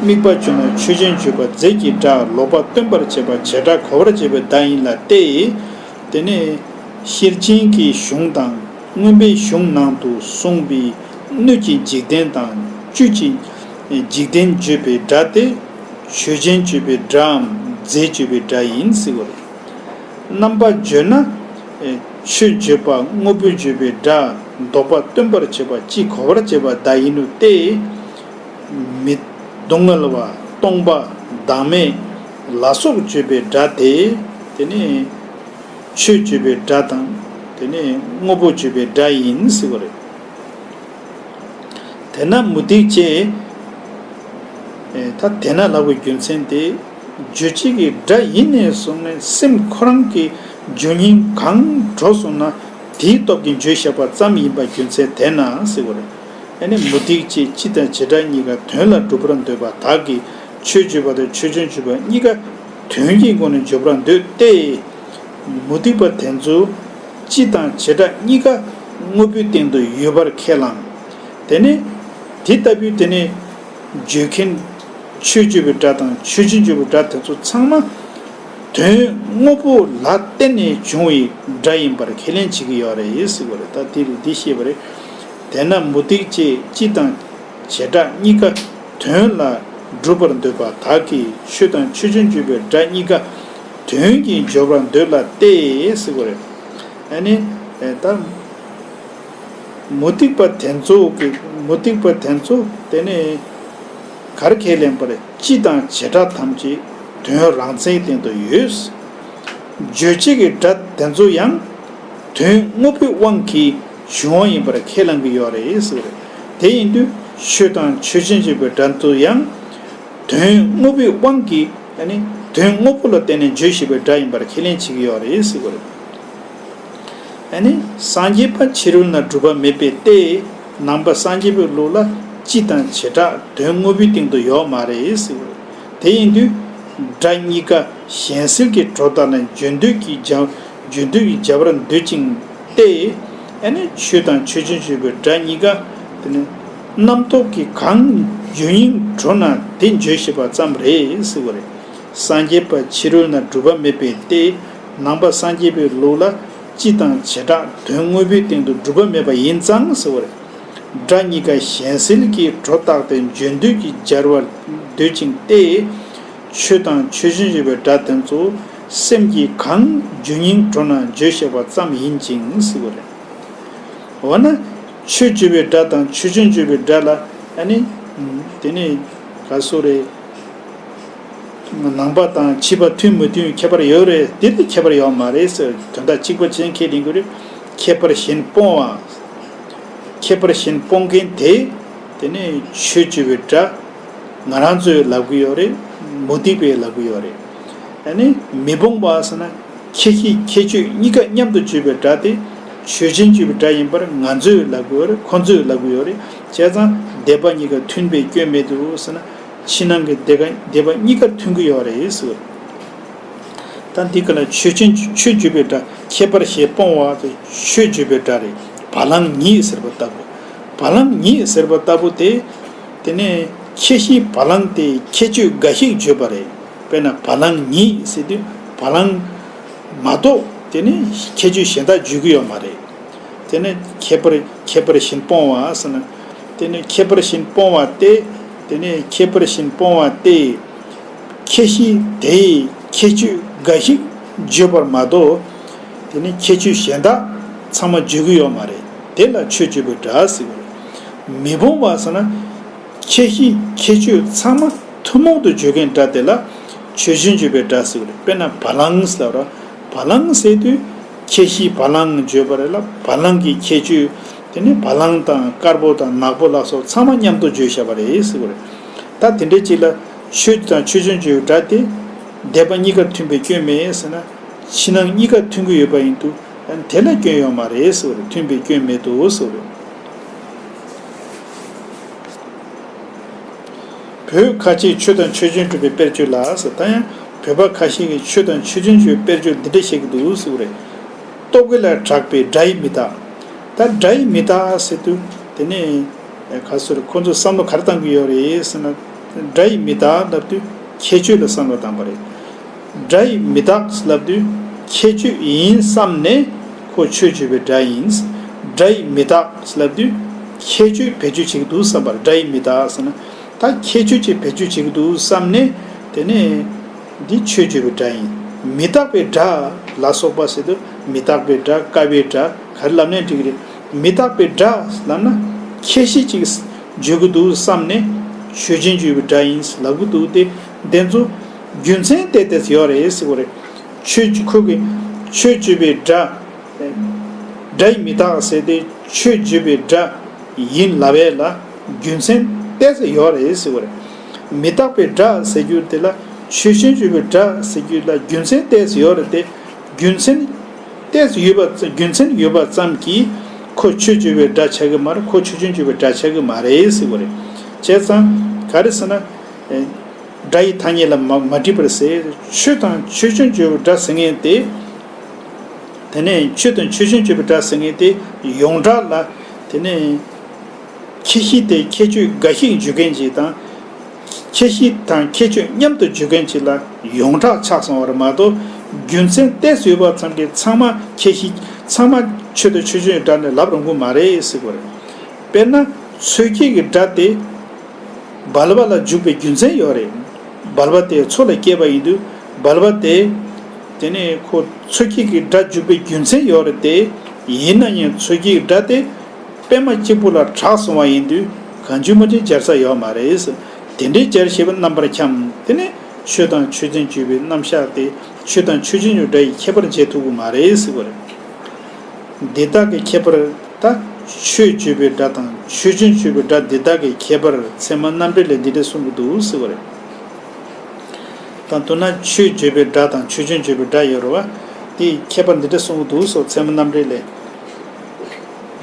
དམིགས་པ་བརྗོད་ན་ཆོས་ཅན་བརྗོད་པ་རྫས་ཀྱི་སྒྲ་ལོག་པ་སྟོན་པར་བྱེད་པ་བྱེ་བྲག་གོ་བར་བྱེད་པའི་བརྡ་ཡིན་ལ་སྟེ། དེ་ནས་ཤེར་ཕྱིན་གྱི་གཞུང་དང་མངོན་པའི་གཞུང་ནང་དུ་གསུངས་པའི་སྣོད་ཀྱི་འཇིག་རྟེན་དང་བཅུད་ཀྱི་འཇིག་རྟེན་བརྗོད་པའི་སྒྲ་དེ་ཆོས་ཅན་བརྗོད་པའི་སྒྲའམ་རྫས་བརྗོད་པའི་སྒྲ་ཡིན་ཟེར་བ་རེད། རྣམ་པ་བརྗོད་ན་ཆོས་བརྗོད་པ་དངོས་པོ་བརྗོད་པའི་སྒྲ་ལྡོག་པ་སྟོན་པར་བྱེད་པ་ཅིག་གོ་བར་བྱེད་པ་བརྡ་ཡིན་ནོ་སྟེ། མི་སྡུག་བསྔལ་བ། སྟོང་པ། བདག་མེད། ལ་སོགས་བརྗོད་པའི་སྒྲ་དེ། དེ་ནི་ཆོས་བརྗོད་པའི་སྒྲ་དང་། དེ་ནི་དངོས་པོ་བརྗོད་པའི་སྒྲ་ཡིན་ཟེར་བ་རེད། དེས་ན་མུ་སྟེགས་ཅེས། ད་དེས་ན་ལབ་པའི་རྒྱུ་མཚན་དེ། རྗོད་བྱེད་ཀྱི་སྒྲ་ཡིན་ནས་བཟུང་ནས་སེམས་ཁོ་རང་གི་རྗོད་ཉིང་གང་འགྲོ་སོང་ན་དེའི་སྟོབས་ཀྱིས་བརྗོད་བཞག་པ་ཙམ་ཡིན་པ་རྒྱུ་མཚན་དེས་ན་ཟེར་བ་རེད། ཨ་ནི་མུ་སྟེགས་ཅེས་སྤྱི་དང་བྱེ་བྲག་གཉིས་ཀ་དོན་ལ་སྒྲུབ་པར་འདོད་པ་དག་གིས་ཆོས་བརྗོད་པ་དང་ཆོས་ཅན་བརྗོད་པ་གཉིས་ཀ་དོན་གྱི་སྒོ་ནས་བརྗོད་པར་འདོད་དེ། མུ་སྟེགས་པ་དེ་ཚོ་སྤྱི་དང་བྱེ་བྲག་གཉིས་ཀ་དངོས་པོའི་སྟེང་དུ་ཡོད་པར་ཁས་བླངས། དེ་ནས་དེ་ལྟ་བུའི་དེ་ནས་བརྗོད་མཁན་ཆོས་བརྗོད་པའི་སྒྲ་དང་ཆོས་ཅན་བརྗོད་པའི་སྒྲ་དེ་ཚོ་ཚང་མ་དོན་དངོས་པོ་ལ་བརྟེན་ནས་བྱུང་བའི་སྒྲ་ཡིན་པར་ཁས་ལེན་བྱེད་ཀྱི་ཡོད་རེད་ཟེར་བ་རེད། ད་དེ་རེད། འདི་ཤེས་པ་རེད། དེས་ན་མུ་སྟེགས་ཅེས་སྤྱི་དང་བྱེ་བྲག་གཉིས་ཀ་དོན་ལ་སྒྲུབ་པར་འདོད་པ་དག་གིས་ཆོས་དང་ཆོས་ཅན་བརྗོད་པའི་སྒྲ་གཉིས་ཀ་དོན་གྱིས་འཇོག་པར་འདོད་ལ་སྟེ་ཟེར་བ་རེད། ཨ་ནི་ད་མུ་སྟེགས་པ་དེ་ཚོ་གི་མུ་སྟེགས་པ་དེ་ཚོ་དེ་ནི་གར་ཁས་ལེན་པར་སྤྱི་དང་བྱེ་བྲག་ཐམས་ཅད་དོན་རང་མཚན་སྟེང་དུ་ཡོད། རྗོད་བྱེད་ཀྱི་སྒྲ་དེ་ཚོ་ཡང་དོན་དངོས་པོའི་དབང་གིས་བྱུང་བ་ཡིན་པར་ཁས་བླངས་ཀྱི་ཡོད་རེད་ཟེར་བ་རེད། དེ་ཡིན་དུས་ཆོས་དང་ཆོས་ཅན་བརྗོད་པའི་སྒྲ་དེ་ཚོ་ཡང་དོན་དངོས་པོའི་དབང་གིས་ཨ་ནི་དོན་དངོས་པོ་ལ་བརྟེན་ནས་བརྗོད་བཞིན་པའི་སྒྲ་ཡིན་པར་ཁས་ལེན་བྱེད་ཀྱི་ཡོད་རེད་ཟེར་བ་རེད། ཨ་ནི་སངས་རྒྱས་པ་ཕྱི་རོལ་ན་གྲུབ་པ་མེད་པས་ཏེ། ནང་པ་སངས་རྒྱས་པའི་ལུགས་ལ་སྤྱི་དང་བྱེ་བྲག་དོན་དངོས་པོའི་སྟེང་དུ་ཡོད་མ་རེད་ཟེར་བ་རེད། དེ་ཡིན་དུས་སྒྲ་གཉིས་ཀ་གཞན་སེལ་གྱི་སྒྲོ་བཏགས་ནས་བརྗོད་འདོད་ཀྱིས་བྱ་བརྗོད་འདོད་ཀྱིས་བྱ་བར་འདོད་ཅིང་ཏེ། ཨ་ནི་ཆོས་དང་ཆོས་ཅན་བརྗོད་པའི་སྒྲ་གཉིས་ཀ་དེ་ནི་རྣམ་རྟོག་གིས་གང་རྗོད་སྙིང་བྲོ་ན་དེ་བརྗོད་བྱེད་པ་ཙམ་རེད་ཟེར་བ་རེད། སངས་རྒྱས་པ་ཕྱི་རོལ་ན་གྲུབ་པ་མེད་པས་ཏེ། ནང་པ་སངས་རྒྱས་པའི་ལུགས་ལ་སྤྱི་དང་བྱེ་བྲག་དོན་དངོས་པོའི་སྟེང་དུ་གྲུབ་པ་མེད་པ་ཡིན་ཙང་ཟེར་བ་རེད། སྒྲ་གཉིས་ཀ་གཞན་སེལ་གྱི་སྒྲོ་བཏགས་ཏེ་བརྗོད་འདོད་ཀྱིས་སྦྱར་བར་འདོད་ཅིང་སྟེ། ཆོས་དང་ཆོས་ཅན་བརྗོད་པའི་སྒྲ་དེ་ཚོ་སེམས་ཀྱིས་གང་རྗོད་སྙིང་བྲོ་ན་བརྗོད་བྱེད་པ་ཙམ་ཡིན་ཅིང་ཟེར་བ་རེད། འོ་ན་ཆོས་བརྗོད་པའི་སྒྲ་དང་ཆོས་ཅན་བརྗོད་པའི་སྒྲ་ལ་ཨ་ནི་དེ་ནི་ག་སོ་རེད། ནང་པ་དང་ཕྱི་པ་མཐུན་མི་མཐུན་ཁྱད་པར་ཡོད་རེད། དེ་དུ་ཁྱད་པར་ཡོད་མ་རེད་ཟེར། དོན་དག་གཅིག་པ་ཅན་ཁས་ལེན་དགོས་རེད། ཁྱད་པར་གཞན་སྤོང་བ། ཁྱད་པར་གཞན་སྤོང་མཁན་དེ་དེ་ནི་ཆོས་བརྗོད་པའི་སྒྲ་ང་རང་ཚོས་ལབ་ཀྱི་ཡོད་རེད། མུ་སྟེགས་པས་ལབ་ཀྱི་ཡོད་རེད། ཨ་ནི་མི་སྤོང་བ་ཟེར་ན་ཁྱད་གཞི་ཁྱད་ཆོས་གཉིས་ཀ་མཉམ་དུ་བརྗོད་པའི་སྒྲ་དེ་ཆོས་ཅན་བརྗོད་པའི་སྒྲ་ཡིན་པར་ང་ཚོས་ལབ་ཀྱི་ཡོད་རེད། ཁོ་ཚོས་ལབ་ཀྱི་ཡོད་རེད། བྱས་ཙང་སྡེ་པ་གཉིས་ཀ་མཐུན་པའི་སྐྱོན་མེད་དོ་ཟེར་ན། ཕྱི་ནང་གི་སྡེ་ཀ་སྡེ་པ་གཉིས་ཀ་མཐུན་གྱི་ཡོད་རེད་ཟེར། ད་འདི་ག་ལ་ཆོས་ཅན་ཆོས་བརྗོད་པའི་སྒྲ་ཁྱད་པར་གཞན་སྤོང་བ་དེ་ཆོས་བརྗོད་པའི་སྒྲ་རེད། བ་ལང་ཉིད་ཟེར་བ་ལྟ་བུ། བ་ལང་ཉིད་ཟེར་བ་ལྟ་བུ་དེ། དེ་ནས་ཁྱད་གཞི་བ་ལང་དེ་ཁྱད་ཆོས་འགའ་ཞིག་བརྗོད་པ་རེད། དཔེར་ན་བ་ལང་ཉིད་ཟེར་དུས་བ་ལང་མ་གཏོགས་དེ་ནས་ཁྱད་ཆོས་གཞན་དག་བརྗོད་ཀྱི་ཡོད་མ་རེད། དེ་ནས་ཁྱད་པར་ཁྱད་པར་གཞན་སྤོང་བ་ཟེར་ན། དེ་ནས་ཁྱད་པར་གཞན་སྤོང་བ་སྟེ། དེ་ནས་ཁྱད་པར་གཞན་སྤོང་བ་སྟེ། ཁྱད་གཞི་དེའི་ཁྱད་ཆོས་འགའ་ཞིག་བརྗོད་པར་མ་གཏོགས། དེ་ནས་ཁྱད་ཆོས་གཞན་དག་ཚང་མ་བརྗོད་ཀྱི་ཡོད་མ་རེད། དེ་ལ་ཆོས་བརྗོད་པའི་སྒྲ་ཟེར་བ་རེད། མི་སྤོང་བ་ཟེར་ན། ཁྱད་གཞི་ཁྱད་ཆོས་ཚང་མ་ཐུན་མོང་དུ་བརྗོད་མཁན་སྒྲ་དེ་ལ་ཆོས་ཅན་བརྗོད་པའི་སྒྲ་ཟེར་བ་རེད། དཔེར་ན་བ་ལང་ཟེར་བ། བ་ལང་ཟེར་དུས་ ཁྱད་གཞི་བ་ལང་བརྗོད་པ་རེད་ལ། བ་ལང་གི་ཁྱད་ཆོས་དེ་ནི་བ་ལང་དང་དཀར་པོ་དང་ནག་པོ་ལ་སོགས་ཚང་མ་མཉམ་དུ་བརྗོད་བཞག་པ་རེད་ཟེར་བ་རེད། ད་དེ་འདྲའི་ཅིག་ལ་ཆོས་དང་ཆོས་ཅན་བརྗོད་སྒྲ་དེ་སྡེ་པ་གཉིས་ཀར་མཐུན་པའི་སྐྱོན་མེད་ཟེར་ན། ཕྱི་ནང་གཉིས་ཀར་མཐུན་གྱི་ཡོད་པ་ཡིན་དུས་དེ་ལ་སྐྱོན་ཡོད་མ་རེད་ཟེར་བ་རེད། མཐུན་པའི་སྐྱོན་མེད་དོ་ཟེར་བ་རེད། བོད་ཁ་ཆེའི་ཆོས་དང་ཆོས་ཅན་སྒྲུབ་པའི་དཔེར་བརྗོད་ལ་ཟེར། ད་ཡང་བོད་པ་ཁ་ཤས་ཀྱིས་ཆོས་དང་ཆོས་ཅན་སྒྲུབ་པའི་དཔེར་བརྗོད་འདི་འདྲ་བཤད་ཀྱི་འདུག་ཟེར་བ་རེད། རྟོག་གེ་ལ་གྲགས་པའི་སྒྲ་ཡིས་མི་རྟག། ད་སྒྲ་ཡིས་མི་རྟག་ཟེར་དུས་དེ་ནས་ག་ཟེར། ཁོ་ཚོས་བསམ་བློ་ག་རེ་བཏང་གི་ཡོད་རེད་ཟེར་ན། སྒྲ་ཡིས་མི་རྟག་ལབ་དུས་ཁྱད་ཆོས་ལ་བསམ་བློ་བཏང་པ་རེད། སྒྲ་ཡིས་མི་རྟག་ལབ་དུས་ཁྱད་ཆོས་ཡིན་བསམ་ནས་ཁོ་ཆོས་བརྗོད་པའི་སྒྲ་ཡིན། སྒྲ་ཡིས་མི་རྟག་ལབ་དུས་ཁྱད་ཆོས་བེད་སྤྱོད་བྱེད་ཀྱི་འདུག་བསམ་པར། སྒྲ་ཡིས་མི་རྟག་ཟེར་ན་ད་ཁྱད་ཆོས་ཅིག་བེད་སྤྱོད་བྱེད་ཀྱི་འདུག་བསམ་ནས་དེ་ནས་འདི་ཆོས་བརྗོད་པའི་སྒྲ་ཡིན། མི་རྟག་པའི་སྒྲ་ལ་སོགས་པ་ཟེར་དུས་མི་རྟག་པའི་སྒྲ། དཀའ་བའི་སྒྲ། ག་རེ་ལབ་ནའི་འགྲིག་གི་རེད། མི་རྟག་པའི་སྒྲ་ལབ་ན་ཁྱད་གཞི་ཅིག་བརྗོད་ཀྱི་འདུག་བསམ་ནས་ཆོས་ཅན་བརྗོད་པའི་སྒྲ་ཡིན་ལབ་ཀྱི་འདུག་སྟེ། འདི་ཚོ་རྒྱུ་མཚན་གཏད་དེ་ཡོད་རེད་ཟེར་བ་རེད། ཆོས་ཀྱི་ཁོ་གི་ཆོས་བརྗོད་པའི་སྒྲ། སྒྲ་ཡིས་མི་རྟག་ཟེར་ཏེ་ཆོས་བརྗོད་པའི་སྒྲ་ཡིན་ལབ་ཡས་ལ་རྒྱུ་མཚན་གཏད་ཡོད་རེད་ཟེར་བ་རེད། མི་རྟག་པའི་སྒྲ་ཟེར་རྒྱུ་དེ་ལ་ཆོས་ཅན་བརྗོད་པའི་སྒྲ་ཟེར་རྒྱུ་ལ་རྒྱུ་མཚན་གཏད་ཡོད་རེད་དེ། རྒྱུ་མཚན་གཏད་ཡོད་པ། རྒྱུ་མཚན་ཡོད་པ་ཙམ་གྱིས་ཁོ་ཆོས་བརྗོད་པའི་སྒྲ་ཆགས་ཀྱི་མ་རེད། ཁོ་ཆོས་ཅན་བརྗོད་པའི་སྒྲ་ཆགས་ཀྱི་མ་རེད་ཟེར་བ་རེད། བྱས་ཙང་ག་རེ་ཟེར་ན། སྒྲ་ཡི་ཐ་སྙད་ལ་མ་མ་བྲིས་པར་ཟེར། ཆོས་དང་ཆོས་ཅན་བརྗོད་པའི་སྒྲ་ཟེར་མཁན་དེ། དེ་ནས་ཆོས་དང་ཆོས་ཅན་བརྗོད་པའི་སྒྲ་ཟེར་མཁན་དེ་ཡོངས་གྲགས་ལ། དེ་ནས་ཁྱད་གཞི་དེ་ཁྱད་ཆོས་འགའ་ཞིག་འཇུག་མཁན་ཅིག་དང་། ཁྱད་གཞི་དང་ཁྱད་ཆོས་མཉམ་དུ་འཇུག་མཁན་ཅིག་ལ་ཡོངས་གྲགས་ཆགས་སོང་བ་རེད་མ་གཏོགས། རྒྱུ་མཚན་གཏད་ཡོད་པ་ཙམ་གྱིས་ཚང་མ་ཁྱད་གཞི། ཚང་མ་ཆོས་དང་ཆོས་ཅན་སྒྲ་ནས་ལབ་རུང་གི་མ་རེད་ཟེར་གྱི་རེད། དཔེར་ན་མཚོ་སྐྱེས་ཀྱི་སྒྲ་དེ། སྦལ་པ་ལ་འཇུག་པའི་རྒྱུ་མཚན་ཡོད་རེད། སྦལ་པ་དེ་མཚོ་ལ་སྐྱེས་པ་ཡིན་དུས་སྦལ་པ་དེ། དེ་ནས་ཁོ་མཚོ་སྐྱེས་ཀྱི་སྒྲ་འཇུག་པའི་རྒྱུ་མཚན་ཡོད་རེད་དེ། ཡིན་ན་ཡང་མཚོ་སྐྱེས་ཀྱི་སྒྲ་དེ་པད་མ་གཅིག་པུ་ལ་གྲགས་སོང་བ་ཡིན་དུས་གང་བྱུང་མ་བྱུང་སྦྱར་ས་ཡོད་མ་རེད། དེ་འདྲའི་སྦྱར་ཤེས་པ་རྣམ་པར་འཁྱམས། དེ་ནས་ཆོས་དང་ཆོས་ཅན་བརྗོད་པའི་རྣམ་གཞག་དེ་ཆོས་དང་ཆོས་ཅན་གྱི་སྒྲ་ཡི་ཁྱད་པར་འབྱེད་ཐུབ་ཀྱི་མ་རེད་ཟེར་བ་རེད། འདི་དག་གི་ཁྱད་པར། ད་ཆོས་བརྗོད་པའི་སྒྲ་དང་ཆོས་ཅན་བརྗོད་པའི་སྒྲ་འདི་དག་གི་ཁྱད་པར་ཚད་མ་རྣམ་འགྲེལ་ལས་འདི་འདྲ་གསུང་གི་འདུག་ཟེར་བ་རེད། ད་མདོར་ན་ཆོས་བརྗོད་པའི་སྒྲ་དང་ཆོས་ཅན་བརྗོད་པའི་སྒྲ་ཡོད་རེད་བ། དེའི་ཁྱད་པར་འདི་འདྲ་གསུང་གི་འདུག་ཟེར། ཚད་མ་རྣམ་འགྲེལ་ལས།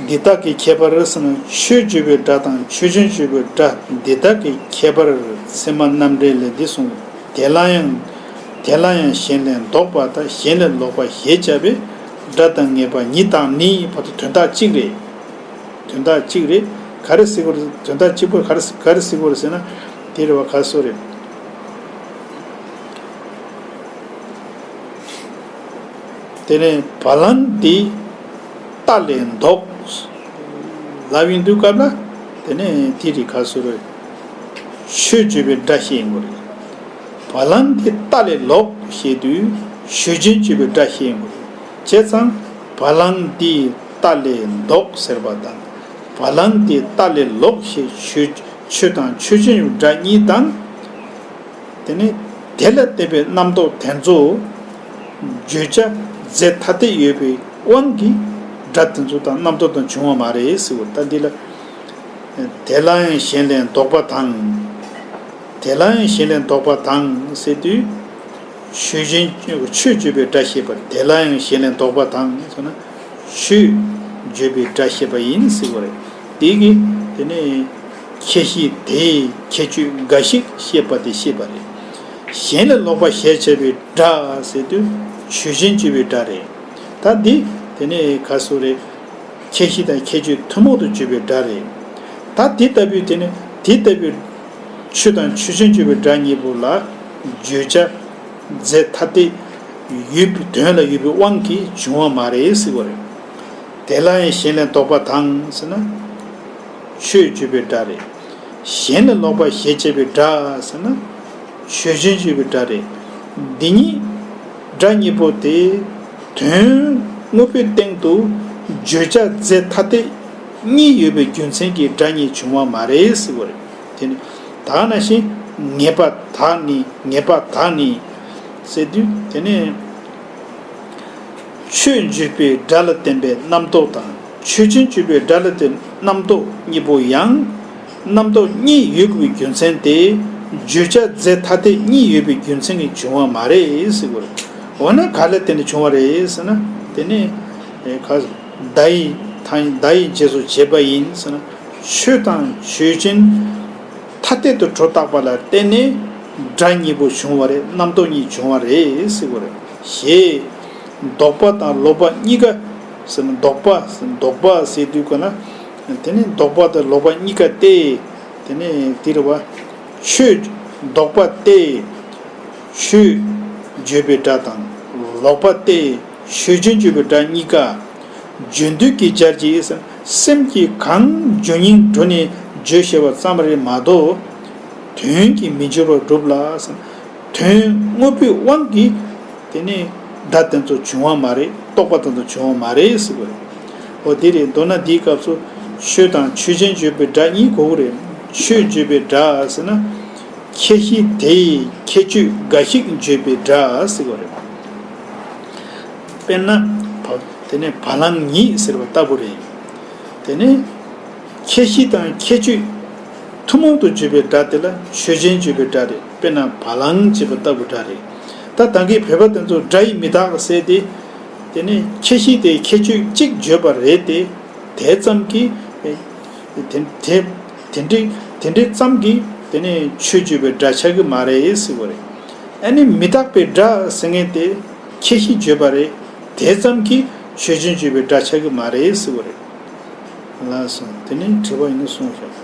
འདི་དག་གི་ཁྱད་པར་ཟེར་ན། ཆོས་བརྗོད་པའི་སྒྲ་དང་ཆོས་ཅན་བརྗོད་པའི་སྒྲ་འདི་དག་གི་ཁྱད་པར་ཚད་མ་རྣམ་འགྲེལ་ལས་འདི་གསུངས། དེ་ལ་ཡང་། དེ་ལ་ཡང་གཞན་ལས་ལྡོག་པ་དང་གཞན་ལས་ལོག་པ་ཞེས་བྱ་བའི་སྒྲ་དང་ངེས་པ་ཉིད་དང་ནི། བར་དུ་དོན་དག་གཅིག་རེད། དོན་དག་གཅིག་རེད། ག་རེ་ཟེར་དགོས་རེད། དོན་དག་གཅིག་པོ་ག་རེ་ག་རེ་ཟེར་དགོས་རེད་ཟེར་ན། དེ་རེད་བ། ག་སོ་རེད། དེ་ནས་བ་ལང་འདི་རྟ་ལས་ལྡོག་ལབ་ཡིན་དུས་སྐབས་ལ། དེ་ནས་དེ་རེད། ག་སོ་རེད། ཆོས་བརྗོད་པའི་སྒྲ་བཤད་ཡིན་དགོས་རེད། བ་ལང་འདི་རྟ་ལས་ལྡོག་ཞེས་དུས་ཆོས་ཅན་བརྗོད་པའི་སྒྲ་བཤད་ཡོང་གི་རེད། བྱས་ཙང་བ་ལང་འདི་རྟ་ལས་ལྡོག་ཟེར་བ་དང་། བ་ལང་འདི་རྟ་ལས་ལྡོག་ཞེས་ཆོས་ཆོས་དང་ཆོས་ཅན་གྱི་སྒྲ་གཉིས་དང་། དེ་ནས་དེ་ལ་བརྟེན་པའི་རྣམ་རྟོག་དེ་ཚོ་བརྗོད་བྱ་རྫས་ཐ་དད་ཡོད་པའི་དབང་གིས་སྒྲ་དེ་ཚོ་དང་རྣམ་རྟོག་དང་བྱུང་བ་མ་རེད་ཟེར་བ། ད་འདི་ལ་དེ་ལ་ཡང་གཞན་ལས་ལྡོག་པ་དང་། དེ་ལ་ཡང་གཞན་ལས་ལྡོག་པ་དང་ཟེར་དུས། ཆོས་ཅན་ཆོས་བརྗོད་པའི་སྒྲ་བཤད་པར་དེ་ལ་ཡང་གཞན་ལས་ལྡོག་པ་དང་ཟེར་ན། ཆོས་བརྗོད་པའི་སྒྲ་བཤད་པ་ཡིན་ཟེར་བ་རེད། དེ་གིས་དེ་ནས་ཁྱད་གཞི་དེའི་ཁྱད་ཆོས་འགའ་ཞིག་བཤད་པ་དེ་བཤད་པ་རེད། གཞན་ལས་ལོག་པ་ཞེས་བྱ་བའི་སྒྲ་ཟེར་དུས་ཆོས་ཅན་བརྗོད་པའི་སྒྲ་རེད། ད་འདི་དེ་ནས་ག་སོ་རེད། ཁྱད་གཞི་དང་ཁྱད་ཆོས་ཐུན་མོང་དུ་བརྗོད་པའི་སྒྲ་རེད། ད་དེ་ལྟ་བུའི་དེ་ནི་དེ་ལྟ་བུའི་ཆོས་དང་ཆོས་ཅན་བརྗོད་པའི་སྒྲ་གཉིས་པོ་ལ་བརྗོད་བྱ་རྫས་ཐ་དད་ཡོད་པའི་དོན་ལ་ཡོད་པའི་དབང་གིས་བྱུང་བ་མ་རེད་ཟེར་བ་རེད། དེ་ལ་ཡང་གཞན་ལས་ལྡོག་པ་དང་ཟེར་ན། ཆོས་བརྗོད་པའི་སྒྲ་རེད། གཞན་ལས་ལོག་པ་ཞེས་བྱ་བའི་སྒྲ་ཟེར་ན། ཆོས་ཅན་བརྗོད་པའི་སྒྲ་རེད། འདི་གཉིས་སྒྲ་གཉིས་པོ་དེ་དོན་དངོས་པོའི་སྟེང་དུ་བརྗོད་བྱ་རྫས་ཐ་དད་གཉིས་ཡོད་པའི་རྒྱུ་མཚན་གྱིས་སྒྲ་གཉིས་བྱུང་བ་མ་རེད་ཟེར་བ་རེད། དེ་ནི་ད་ག་ནང་བཞིན་ངེས་པ་དག་ནི། ངེས་པ་དག་ནི་ཟེར་དུས་དེ་ནས་ ཆོས་བརྗོད་པའི་སྒྲ་ལ་བརྟེན་པའི་རྣམ་རྟོག་དང་ཆོས་ཅན་བརྗོད་པའི་སྒྲ་ལ་བརྟེན་རྣམ་རྟོག་གཉིས་པོ་ཡང་། རྣམ་རྟོག་གཉིས་ཡོད་དགོས་པའི་རྒྱུ་མཚན་དེ། བརྗོད་བྱ་རྫས་ཐ་དད་གཉིས་ཡོད་པའི་རྒྱུ་མཚན་གྱིས་བྱུང་བ་མ་རེད་ཟེར་དགོས་རེད། འོ་ན་ག་ལ་བརྟེན་ནས་བྱུང་བ་རེད་ཟེར་ན། དེ་ནི་ཨེ་ག་བརྡ་ཡི་མཐའ་ཡིན། བརྡ་ཡི་རྗེས་སུ་བྱེད་པ་ཡིན་ཟེར་ན། ཆོས་དང་ཆོས་ཅན་ཐ་དད་དུ་གྲུབ་བཏགས་པ་ལ་བརྟེན་ནས་སྒྲ་གཉིས་པོ་བྱུང་བ་རེད། རྣམ་རྟོག་གཉིས་བྱུང་བ་རེད་ཟེར་དགོས་རེད། ཞེས་ལྡོག་པ་དང་ལོག་པ་གཉིས་ཀ་ཟེར་ན། ལྡོག་པ་ལྡོག་པ་ཟེར་དུས་ག་ན། དེ་ནི་ལྡོག་པ་དང་ལོག་པ་གཉིས་ཀ་སྟེ། དེ་ནི་དེ་རེད་བ། ཆོས་ལྡོག་པ་སྟེ། ཆོས་བརྗོད་པའི་སྒྲ་དང་། ལོག་པ་སྟེ། ཆོས་ཅན་བརྗོད་པའི་སྒྲ་གཉིས་ཀ་བརྗོད་འདོད་ཀྱིས་སྦྱར་གྱི། སེམས་ཀྱིས་གང་བརྗོད་སྙིང་འདོད་ནས་བརྗོད་ཤེས་པ་ཙམ་རེད་མ་གཏོགས། དོན་གྱིས་མི་འགྱུར་བར་སྒྲུབ་ལ། དོན་དངོས་པོའི་དབང་གིས་དེ་ནི་སྒྲ་དེ་ཚོ་བྱུང་བ་མ་རེད། རྟོག་པ་དེ་ཚོ་བྱུང་བ་མ་རེད་ཟེར་བ་རེད། འོ་དེ་རེད། མདོར་ན་འདིའི་སྐབས་སུ་ཆོས་དང་ཆོས་ཅན་བརྗོད་པའི་སྒྲ་གཉིས་དགོས་ཀྱི་རེད། ཆོས་བརྗོད་པའི་སྒྲ་ཟེར་ན། ཁྱད་གཞི་དེ་ཡི་ཁྱད་ཆོས་འགའ་ཞིག་བརྗོད་པའི་སྒྲ་ཟེར་བ་རེད། དཔེར་ན་བ། དེ་ནས་བ་ལང་ཉིད་ཟེར་བ་ལྟ་བུ་རེད། དེ་ནས་ཁྱད་གཞི་དང་ཁྱད་ཆོས་ཐུན་མོང་དུ་བརྗོད་པའི་སྒྲ་དེ་ལ་ཆོས་ཅན་བརྗོད་པའི་སྒྲ་རེད། དཔེར་ན་བ་ལང་ཅེས་པ་ལྟ་བུ་སྒྲ་རེད། ད་ད་གིན་བོད་པ་དེ་ཚོ་སྒྲ་ཡི་མི་རྟག་ ཟེར་ཏེ། དེ་ནས་ཁྱད་གཞི་དེ་ཁྱད་ཆོས་གཅིག་བརྗོད་པ་རེད་དེ། དེ་ཙམ་གྱིས། དེ་དེ་དེ་འདྲའི་དེ་འདྲའི་ཙམ་གྱིས་དེ་ནས་ཆོས་བརྗོད་པའི་སྒྲ་ཆགས་ཀྱི་མ་རེད་ཟེར་བ་རེད། ཨ་ནི་མི་རྟག་པའི་སྒྲ་ཟེར་མཁན་དེ་ཁྱད་གཞི་བརྗོད་པ་རེད། དེ་ཙམ་གྱིས་ཆོས་ཅན་བརྗོད་པའི་སྒྲ་ཆགས་ཀྱི་མ་རེད་ཟེར་བ་རེད། ལགས་སོ། དེ་ནས་དྲི་བ་ཡིན་ན་གསུངས་ཤོག